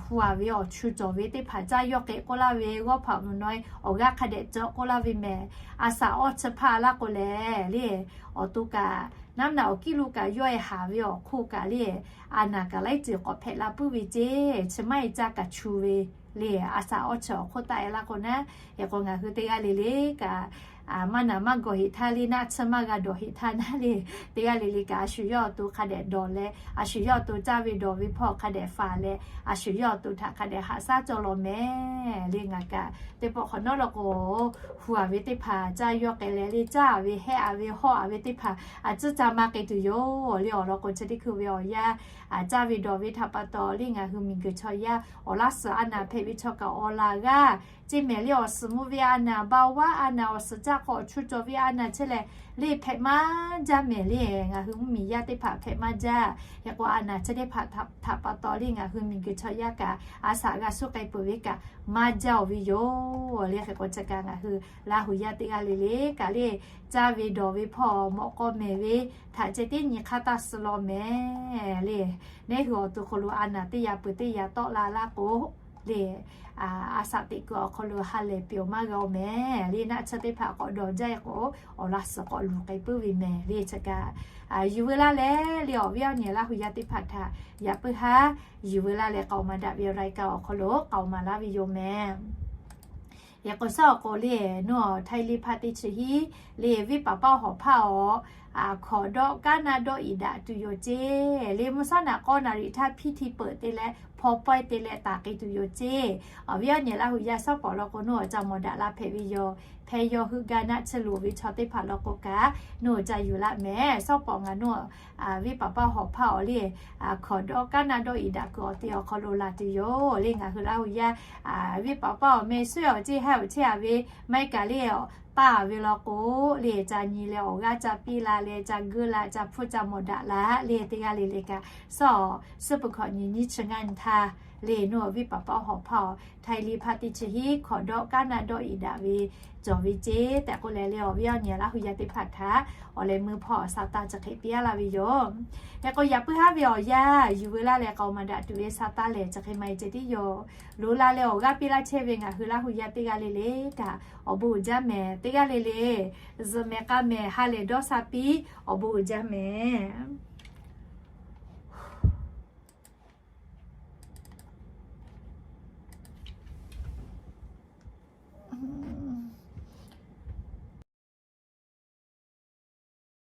hu a ve awˬ chu cawˬ ve teˇ hpaˍ caˇ yawˇ k'e k'oˆ laˇ ve g'awˇ hpaꞈ mvuhˬ naw e awˬ g'aˇ hk'a dehꞈ cawˬ k'oˆ laˇ ve mehˍ. A saˍ awˇ chi hpaˇ laˇ k'o lehˬ le, awˬ to kaꞈ naˉ naꞈ awˬ kiˇ lo kaꞈ yawˇ e haˍ ve awˬ hk'oˆ kaꞈ le, a naˍ kaꞈ laiˉ ceuˬ k'awꞈ hpehꞈ la puiˉ ve ceˇ. Chi maˇ e caˇ kaꞈ chu ve le, a saˍ awˇ chi awˬ hk'oˆ taˆ e laˇ k'o naˉ. Hk'e k'o ngaˬ hui teˇ g'aˇ le le kaꞈ maˇ naˍ maˇ gawˬ heꞈ htaˇ le, naˆ tsuhˇ maˇ g'a dawˬ heꞈ htaˇ naˉ le, teˇ g'aˇ le le kaꞈ a shu yawˇ awˬ to hk'a dehꞈ dawˬ leh, a shu yawˇ awˬ to caˇ ve dawˬ ve hpawˇ hk'a dehꞈ faˍ leh, a shu yawˇ awˬ to htaꞈ hk'a dehꞈ haꞈ shaˉ cawˬ law mehˍ le. Ngaˬ kaꞈ teˇ pawˆ hk'awꞈ nawˉ law k'o hu a ve teˇ hpaˍ caˇ yawˇ k'e leh le, caˇ a ve hehˆ a ve hawˆ a ve teˇ hpaˍ a tcuhˉ ca maˇ k'ai tuˬ yoˬ le. Awˬ lawn k'o chi teˇ hkui ve awˬ yanˇ caˇ ve dawˬ ve htaꞈ pa taw le, ngaˬ hui miˬguiˬ chaw yaˇ awˬ laˇ suhˍ a naˍ hpehꞈ ve chaw kaꞈ awˬ laˬ g'aˇ ceˇ mehˍ le. Awˬ suhˍ mvuh ve a naˍ, เบาหวาน a naˍ, awˬ suhˍ caˇ hk'aw awˬ chu cawˬ ve a naˍ chi lehˬ le hpehꞈ maˇ jaˇ mehˍ le. Ngaˬ hui mvuhˇmiˬ yaˇ teˇ hpaˍ hpehꞈ maˇ jaˇ. Hk'e k'o a naˍ chi teˇ hpaˍ htaꞈ pa taw le ngaˬ hui miˬguiˬ chaw yaˇ kaꞈ a shaꞈ g'a suh k'ai peuˬ ve kaꞈ maˇ jaˇ oˬ ve yoˬ le. Hk'e k'o chi kaꞈ ngaˬ hui Laˇ hu yaˇ teˇ g'aˇ le le kaꞈ le, caˇ ve dawˬ ve hpawˇ mawꞈ k'aw mehˍ ve htaꞈ ceh tiˉ nyi hk'aˇ taˇ suh law mehˍ le. Neˉ hui awˬ to hk'aw lo a naˍ teˇ yaꞈ peuˬ teˇ yaꞈ tawˆ la laˇ k'o le, a shaꞈ teꞈ kuiˬ awˬ hk'aw lo ha lehˬ peuˬ maˇ g'a-oˬ mehˍ le. Naˆ tsuhˇ teˇ hpaˍ k'awꞈ dawˬ jaˇ-e k'o, awˬ laꞈ suhˍ k'awꞈ luˬ k'ai puiˉ ve mehˍ le. Chi kaꞈ yuˬ veu laˇ leh le, awˬ viˉ awˬ nyi Laˇ hu yaˇ teˇ hpaˍ htaꞈ yaꞈ puiˉ haˉ yuˬ veu laˇ leh k'aoˍ maˍ daꞈ ve awˬ รายการ awˬ hk'aw lo k'aoˍ maˍ laˇ ve yoˬ mehˍ. Yaꞈ k'o shaˉ awˬ k'o le, nawˬ Htaiˇ liˇ hpaˇ teˇ chi hiˉ le, venˇ paˍ paˇ hawˍ hpaˇ awˬ hkawꞈ dawˆ kaˉ naˆ dawˆ iˍ daꞈ tuˬ yoˬ ceˇ le. Mvuhˇ shaˉ naꞈ k'awˇ naˍ riˍ htaˇ hpiˇ hti peuˬ te leh hpaw pawehˇ te leh taˍ k'ai tuˬ yoˬ ceˇ. Awˬ viˉ awˬ nyi Laˇ hu yaˇ, shaˉ pawˍ law k'o nawˬ awˬ ca mawˬ daꞈ la hpehꞈ ve yoˬ. Hpeh yawˇ hui ga naˆ tsuhˇ loˍ ve chaw teˇ hpaˍ law k'o kaꞈ nawˬ awˬ ca yuˬ laˇ mehˍ. Shaˉ pawˍ ngaˬ nawˬ venˇ paˍ paˇ hawˍ hpaˇ awˬ le, hkawꞈ dawˆ kaˉ naˆ dawˆ iˍ daꞈ kuiˬ awˬ te awˬ hk'aw lo laˬ tuˬ yoˬ le. Ngaˬ hui Laˇ hu yaˇ venˇ paˍ paˇ awˬ meh suhˉ awˬ ceˇ haiˉ awˬ ceˇ a ve maˇ heˆ kaꞈ le, taˇ ve law k'o le, ca nyi leh awˬ g'aˇ ca piˇ la leh ca geuˆ la ca hpfuhˇ ca mawˬ daꞈ la le. Teˇ g'aˇ le le kaꞈ shaˉ awˬ suhˉ peuˬ hkawꞈ nyi nyiˇ chi ngaˇ nyi htaˇ le, nawˬ venˇ paˍ paˇ hawˍ hpaˇ awˬ Htaiˇ liˇ hpaˇ teˇ chi hiˉ hkawꞈ dawˆ kaˉ naˆ dawˆ iˍ daꞈ ve cawˬ ve ceˇ tehꞈ k'oˆ leh le, awˬ viˉ awˬ nyi Laˇ hu yaˇ teˇ hpaˍ htaꞈ awˬ leh mui hpawˇ awˬ sa taˇ chi hk'e piˇ laˇ ve yoˬ. Yaꞈ k'o yaꞈ puiˉ haˉ ve awˬ yanˇ yuˬ veu laˇ leh k'aoˍ maˍ daꞈ tuˬ ve sa taˇ lehˬ chi hk'e maˇ heˆ ceh tiˉ yoˬ. Loꞈ la leh awˬ g'aˇ piˇ laˇ chehˇ ve ngaˬ hui Laˇ hu yaˇ teˇ g'aˇ le le kaꞈ awˬ bon uiˍ jaˇ mehˍ. Teˇ g'aˇ le le zuhꞈ mehˍ k'a mehˍ ha lehˬ dawˇ sha piˇ, awˬ bon uiˍ jaˇ mehˍ.